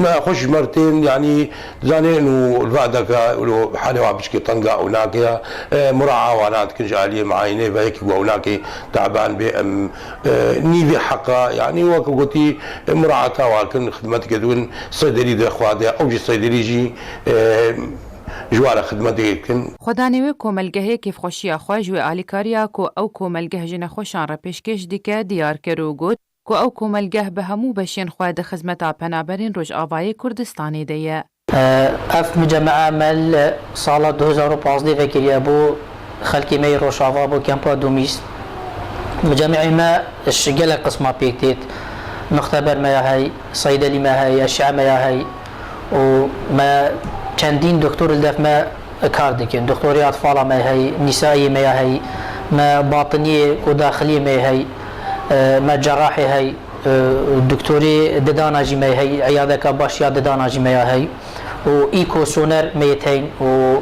me xweş ji me re tên, yanî, zanên û li va deke, û halê wa biçikê teng e û nake ya, e, muraa wana dikin ji aliyê meayînê ve yekî ku ew nake taban bê, em, e, nîvê heqa, yanî wek gotî, e, muraata wa kin, xidmeteke din seyderî de xwe de, ew jî seyderî jî, e, ji wan re xidmetê dikin. Xwedanê wê komelgehê kêfxweşiya xwe ji wê alîkariya ku ew komelgeh ji nexweşan re pêşkêş dike diyar kir û got ku ew komelgeh bi hemû beşên xwe di xizmeta penaberên Rojavayê Kurdistanê de ye. Ev micemea me li sala du hezar û pazdeh vekiriye bo xelkê me yê Rojava, bo kempa Domîs. Micemeê me ji gelek qisma pêk têt. Mixteber me ya hey, seydelî me hey, eşya me ya hey û me çendîn doktor li def me kar dikin. Doktorê atfala me hey, nîsaiyê me ya hey, me batiniyê ku daxiliyê me hey, e, me cerahê hey, e, doktorê didana jî me hey, eyadeka baş ya didana jî me ya hey û îko soner me yê teyn û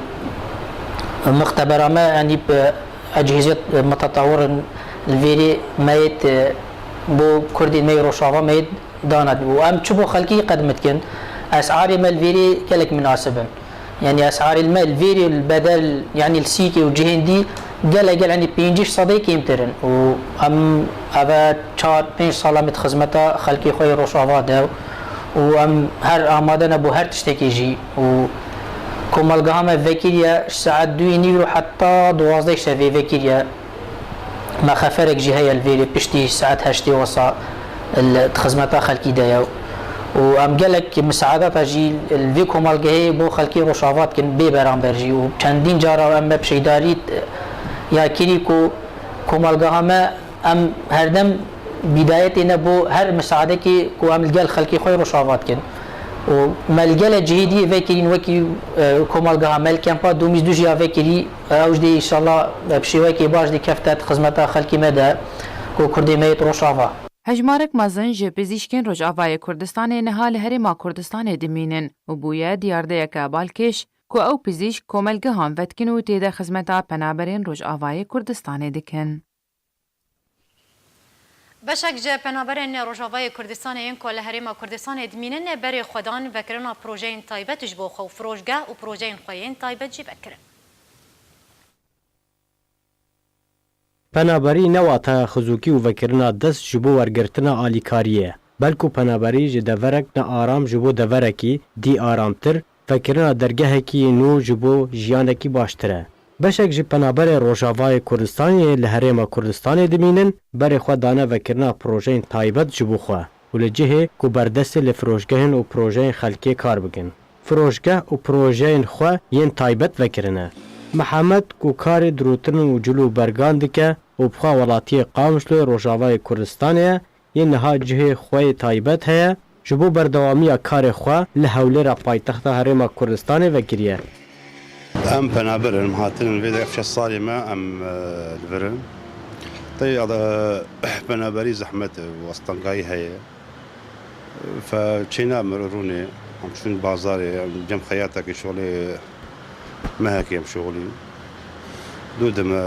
mixtebera me, yanî, bi ecihîziyet mutetewir in, li vêrê me yê, e, bo kurdên me yê Rojava me yê dana û em çi bo xelkî qedm dikin, esarê me li vêrê gelek minasib in. Yanî esarê li me li vêrê li bedel, yanî li Sîkê û cihên dî gelek gel, yanî pêncî sedê kêmtir in û em eve çar pênc sala me di xizmeta xelkê xwe yê Rojava de û em her amade ne bo her tiştekê jî û komelgeha me vekiriye ji saet duyê nîvro heta duwazdeh şevê vekiriye. Me xeferek jî heye li vêrê piştî saet heştê wesa li, di xizmeta xelkî de ye. Û em gelek misaadata jî li vê komelgehê bo xelkê Rojava dikin bê beramber jî. Û çendîn cara em me pişeydarî ya kirî ku komelgeha me, em herdem bîdayetê ne bo her misaadekê ku em li gel xelkê xwe yê Rojava dikin. Û me li gelek cihê dî vekirîn, wekî, e, komelgeha me li kempa Domîs du jî ya vekirî. Ew jî dê înşallah bi şêwekê baş dê kefte di xizmeta xelkê me de ku kurdê me yê di Rojava. Hejmarek mezin ji pizîşkên Rojavayê Kurdistanê niha li Herêma Kurdistanê dimînin û bûye diyardeyeke balkêş ku ew pizîşk komelgehan vedikin û tê de xizmeta penaberên Rojavayê Kurdistanê dikin. Beşek ji penaberên Rojavayê Kurdistanê yên ku li Herêma Kurdistanê dimînin, berê xwe dan vekirina projeyên taybet ji bo xwe û firoşgeh û projeyên xwe yên taybet jî vekirin. Penaberî ne wataya xizûkî û vekirina dest ji bo wergirtina alîkariyê ye, belku penaberî ji deverek nearam ji bo deverekî dî aramtir, vekirina dergehekî nû ji bo jiyanekî baştir e. Beşek ji penaberê Rojavayê Kurdistanê li Herêma Kurdistanê dimînin, berê xwe dane vekirina projeyên taybet ji bo xwe û li cihê ku berdestê li firoşgehên û projeyên xelkê kar bikin, firoşgeh û projeyên xwe yên taybet vekirine. Mihemed ku karê dirûtin û cil û bergan dike û bi xwe welatiyê Qamişloyê Rojavayê Kurdistanê ye, yê niha cihê xwe yê taybet heye, ji bo berdewamiya karê xwe li Hewlêra paytexta Herêma Kurdistanê vekiriye. Em penaber in, em hatine li vê de şeş salê me em, e, li vir in. Tey, e, penaberî zehmet e, westengayî heye. Fe çêna mir rûnê, em çûn bazarê, em cem xeyatekê şolê mehekê em şolî. Dû dime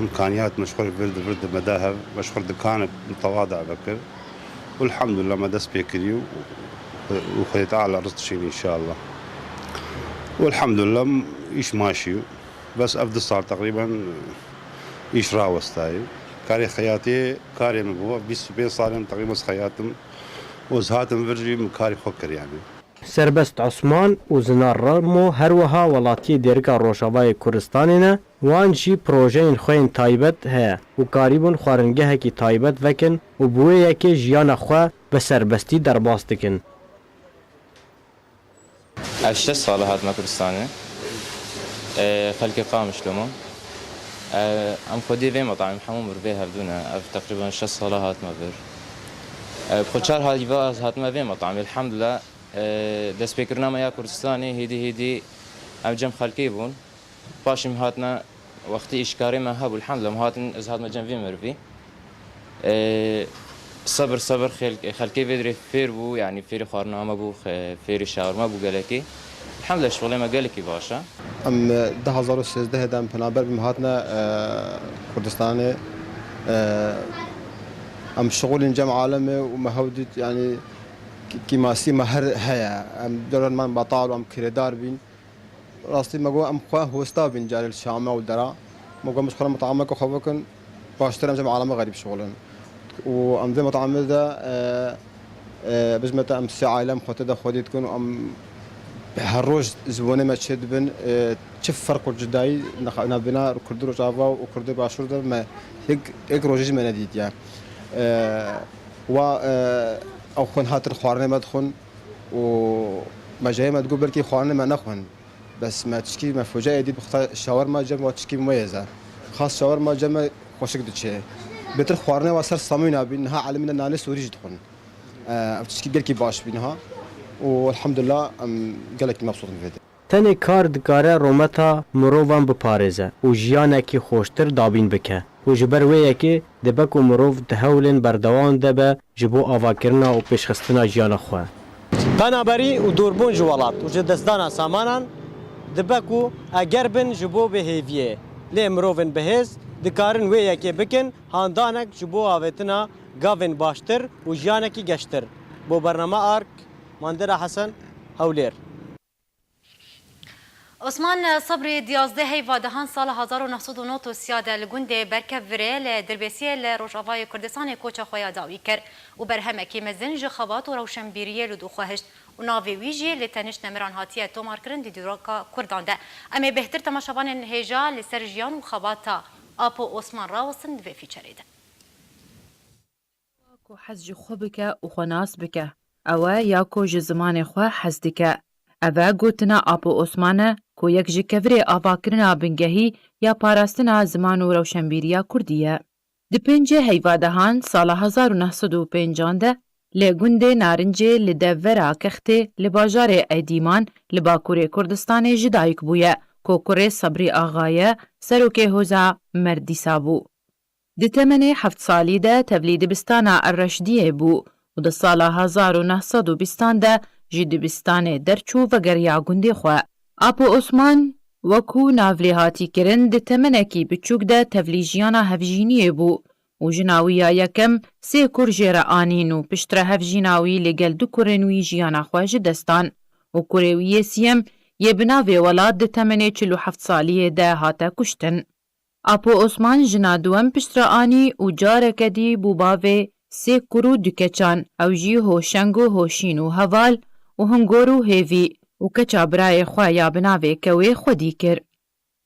imkaniyat me ji xwe vir di vir dime da hev, me ji xwe dikanek mutewada vekir. Elhamdulillah me dest pê kirî û û Xwedê Teala rizq dişîne înşallah. Û elhamdulillah îş maşî. Bes ev du sal teqrîben îş rawestayî. Karê xeyatê karê min bû. Bîst û pênc sal in teqrîben ez xeyat im. Û ez hatim vir jî min karê xwe kir yanî. Serbest Osman û Zinar Remo her wiha welatiyê Dêrika Rojavayê Kurdistanê ne, wan jî projeyên xwe yên taybet heye û karîbûn xwaringehekî taybet vekin û bi wê yekê jiyana xwe bi serbestî derbas dikin. Ev şeş sal e hatime Kurdistanê. E, xelkê Qamişlo me. E, em xwediyê vê metamê hemû mir vê hevdû ne. Ev teqrîben şeş sal e hatime vir. E, bi xwe çar heyva ez hatime vê metamê. Elhamdulillah, e, destpêkirina me ya Kurdistanê hêdî hêdî em cem xelkê bûn. Paşê em hatine wextî îşkarê me hebû, elhamdulillah, em hatin, ez hatime cem vê mirivî. Ee, sebir, sebir xel-, xelkê vê dirê fêr bû, yanî fêrî xwarina me bû, xe-, fêrî şawirma bû gelekî. Elhamdulillah, şixulê me gelekî baş e. Em, e, du hazar û sêzdeh de em penaber bûn, hatine, e, Kurdistanê, e, em şixulên cem alemê û me hew dît, yanî kî-, kîmasî me her heye. Em dorên me betal û em kirêdar bîn. Rastî me got, em xwe hosta bîn carê li Şame û dera. Me got, em ji xwe re metame ku xwe bikin, baştir em ji aleme xerîb şixulin. Û em vê metame de, e, e, biz me te em sê aile em xwe te de xwedî dikin û em her roj ziwanê me çê dibin, e, çi ferq û cudayî nexa-, navbêna Kurdî Rojava û Kurdî Başûr de me yek, yek rojê jî me nedîtiye. E, wa, e, ew xwin hatin xwarinê me dixwin û me ji me digot belkî xwarinê me nexwin. Bes me tişkî me foca êdî bixta şawerma cem wa tişkî meyez e. Xas şawerma cem me xweşik diçe. Bêtir xwarine wa ser samîna bî, niha elimîne nanê sorî jî dixwin. E, ev tişkî gelkî baş bî niha. Û elhamdulillah em gelekî mebsût in vê de. Tenê kar dikare rometa mirovan biparêze û jiyanekî xweştir dabîn bike û ji ber wê yekê dibe ku mirov di hewlên berdewam de be ji bo avakirina û pêşxistina jiyana xwe. Penaberî û dûrbûn ji welat û ji destdana samanan dibe ku eger bin ji bo bêhêviyê, lê mirovên bihêz dikarin wê yekê bikin handanek ji bo avêtina gavên baştir û jiyanekî geştir. Bo bernama Ark, Mandera Hesen, Hewlêr. Osman Sebrî di yazdeh heyva dehan sala hezar û neh sed û nod û sê de li gundê Berkevirê li Dirbêsiyê li Rojavayê Kurdistanê koça xwe ya dawî kir û berhemekî mezin ji xebat û rewşenbîriyê li dû xwe hişt û navê wî jî li tenişt nemiran hatiye tomarkirin di dîroka Kurdan de. Em ê bêhtir temaşevanên hêja li ser jiyan û xebata Apo Osman rawestin di vê fîçerê de. Ku hez ji xwe bike û xwe nas bike, ew e ya ku ji zimanê xwe hez dike. Ev e gotina Apo Osman e ku yek ji kevirê avakirina bingehî ya parastina ziman û rewşenbîriya kurdî ye. Di pêncê heyva dehan sala hezar û neh sed û pêncan de li gundê Narincê li devera Kextê li bajarê Edîman li bakurê Kurdistanê ji dayik bûye ku kurê Sebrî Axa ye, serokê hoza Merdîsa bû. Di temenê heft salî de tevlî dibistana Erreşdiyê bû û di sala hezar û neh sed û bîstan de ji dibistanê derçû vegeriya gundê xwe. Apo Osman, wekû nav lê hatî kirin, di temenekî biçûk de tevlî jiyana hevjîniyê bû û jina wî ya yekem sê kur jê re anîn û piştre hevjîna wî li gel du kurên wî jiyana xwe ji dest dan û kurê wî yê siyem yê bi navê Welat di temenê çil û heft saliyê de hate kuştin. Apo Osman jina duwem piştre anî û careke dî bû bavê sê kur û du keçan, ew jî Hoşeng û Hoşîn û Heval û Hingor û Hêvî û keça birayê xwe ya bi navê Kewê xwedî kir.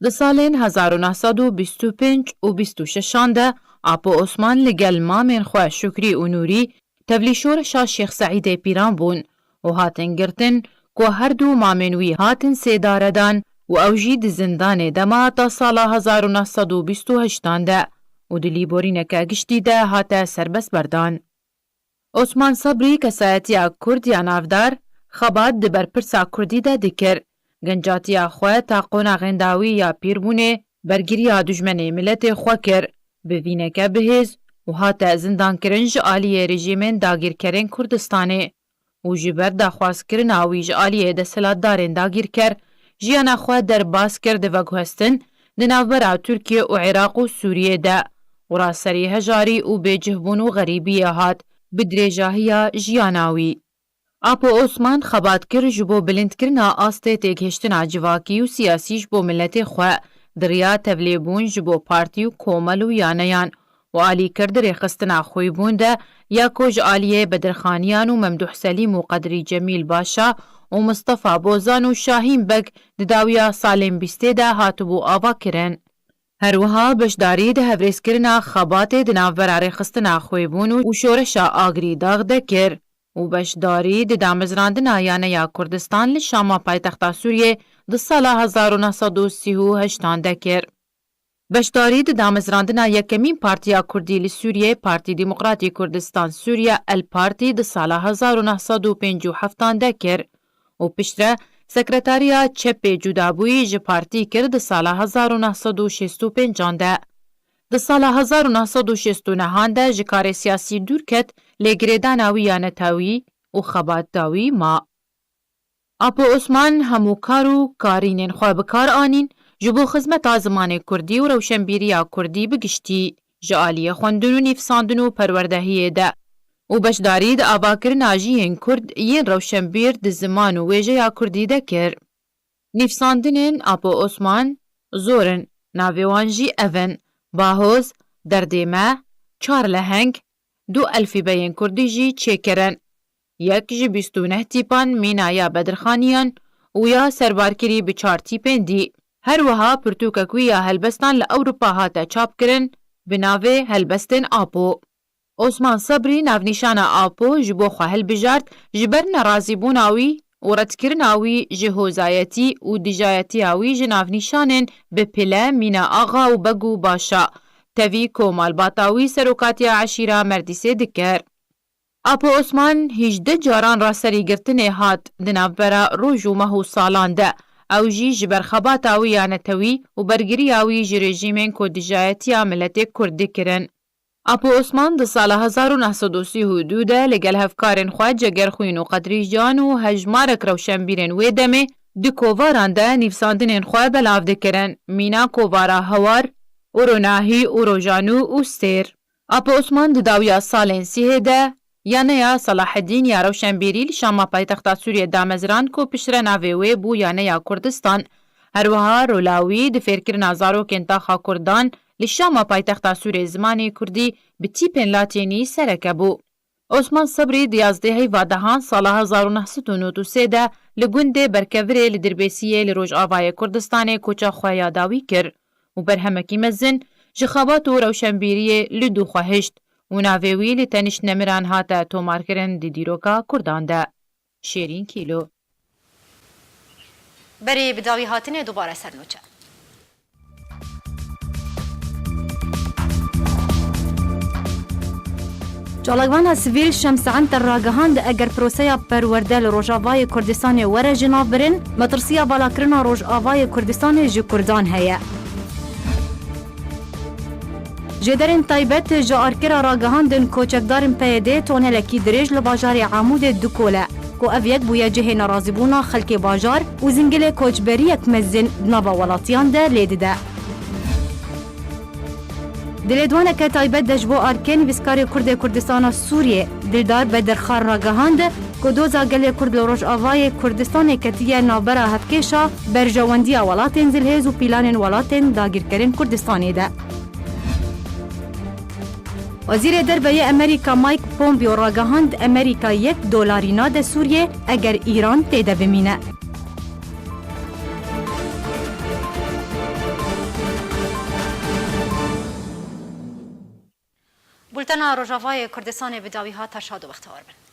Di salên hezar û neh sed û bîst û pênc û bîst û şeşan de Apo Osman li gel mamên xwe Şukrî û Nûrî tevlî şoreşa Şêx Seîdê Pîran bûn û hatin girtin ku her du mamên wî hatin sêdaredan û ew jî di zindanê de ma ta sala hezar û neh sed û bîst û heştan de û di lîborîneke giştî de hate serbestberdan. Osman Sebrî kesayetiya Kurd ya navdar, xebat di berpirsa Kurdî de dikir. Gencatiya xwe ta qonaxên dawî ya pîrbûnê bergiriya dijmenê miletê xwe kir, bi vîneke bihêz û hate zindankirin ji aliyê rejîmên dagîrkerên Kurdistanê û ji ber daxwazkirina wî ji aliyê desthilatdarên dagîrker jiyana xwe derbas kir di veguhestin di navbera Tirkiye û Iraq û Sûriyê de û raserî hejarî û bêcihbûn û xerîbiyê hat bi dirêjahiya jiyana wî. Apo Osman xebat kir ji bo bilindkirina astê têgihiştina civakî û siyasî ji bo miletê xwe, di riya tevlêbûn ji bo partî û komel û yaneyan û alîkir di rêxistina xwîbûn de ya ku ji aliyê Bedirxaniyan û Memduh Selîm û Qedrî Cemîl Başa û Mistefa Bozan û Şahîn Beg di dawiya salên bîstê de hatibû avakirin. Her wiha beşdarî di hevrêzkirina xebatê di navbera rêxistina xwêbûn û şoreşa Agirî Dax de kir û beşdarî di damezrandina Yaneya Kurdistan li Şama paytexta Sûriyê di sala hezar û neh sed û sî û heştan de kir. Beşdarî di damezrandina yekemîn partiya Kurdî li Sûriyê, Partî Demokratî Kurdistan Sûriye, El Partî, di sala hezar û neh sed û pêncî û heftan de kir û piştre sekretariya çepê cudabûyî ji partî kir di sala hezar û neh sed û şêst û pêncan de. Di sala hezar û neh sed û şêst û nehan de ji karê siyasî dûr ket, lê girêdana wî ya netewî û xebata wî ma. Apo Osman hemû kar û karînên xwe bi kar anîn ji bo xizmeta zimanê kurdî û rewşenbîriya kurdî bi giştî, ji aliyê xwendin û nivîsandin û perwerdehiyê de û beşdarî di avakirina jiyên kurd yên rewşenbîr di ziman û wêjeya kurdî de kir. Nivîsandinên Apo Osman zor in, navê wan jî ev in: Bahoz, Derdê Me, Çar Leheng, du elfîbeyên kurdî jî çêkirin. Yek ji bîst û neh tîpan mîna ya Bedirxaniyan û ya serbarkirî bi çar tîpên dî. Her wiha pirtûkek wî ya helbestan li Ewropa hate çapkirin bi navê Helbestên Apo. Osman Sebrî navnîşana Apo ji bo xwe hilbijart, ji ber nerazîbûna wî û redkirina wî ji hozayetî û dijayetiya wî ji navnîşanên bi pile mîna Axa û Beg û Başa, tevî ku malbata wî serokatiya eşîra Merdîsê dikir. Apo Osman hîjdeh caran raserîgirtinê hat di navbera roj û meh û salan de. Ew jî ji ber xebata wî ya netewî û bergiriya wî ji rejîmên ku dijayetiya miletê Kurd dikirin. Apo Osman di sala hezar û neh sed û sî û du de li gel hevkarên xwe Cegerxwîn û Qedrîcan û hejmarek rewşenbîrên wê demê di kovaran de nivîsandinên xwe belav dikirin, mîna kovara Hewar, Ûronahî û Rojanû û Sêr. Apo Osman di dawiya salên sîhê de Yaneya Selahedîn ya rewşenbîrî li Şama paytexta Sûriyê damezrand ku piştre navê wê bû Yaneya Kurdistan. Her wiha rola wî di fêrkirina zarokên taxa Kurdan li Şama paytexta Sûriyê zimanê kurdî bi tîpên latînî sereke bû. Osman Sebrî di yazdehê Heyva dehan sala hezar û neh sed û nod û sê de li gundê Berkevirê li Dirbêsiyê li Rojavayê Kurdistanê koça xwe ya dawî kir û berhemekî mezin ji xebat û rewşenbîriyê li dû xwe hişt û navê wî li tenişt nemiran hate tomarkirin di dîroka Kurdan de. Şêrîn Kîlo. Berê bi dawî hatinê dubare ser nûçe. Çalakvana sivîl Şems Enter ragihand, eger proseya perwerde li Rojavayê Kurdistanê were ji nav birin, metirsiya valakirina Rojavayê Kurdistanê ji Kurdan heye. Jêderên taybet ji Arkê re ragihandin ku çekdarên P Y D tonelekî dirêj li bajarê Amûdê dikole, ku ev yek bûye cihê nerazîbûna xelkê bajar û zingilê koçberiyek mezin di nava welatiyan de lê dide. Di lêdwaneke taybet de ji bo Arkê nivîskarê Kurd ê Kurdistana Sûriyê, Dildar Bedirxan ragihand, ku doza gelê Kurd li Rojavayê Kurdistanê ketiye navbera hevkêşa berjewendiya welatên zilhêz û pîlanên welatên dagîrkerên Kurdistanê de. Wezîrê Derve yê Amerîka Mike Pompeo ragihand, Amerîka yek dolarî nade Sûriyê eger Îran tê de bimîne. Bultena Rojavayê Kurdistanê bi dawî hat, her şad û bextewar bin.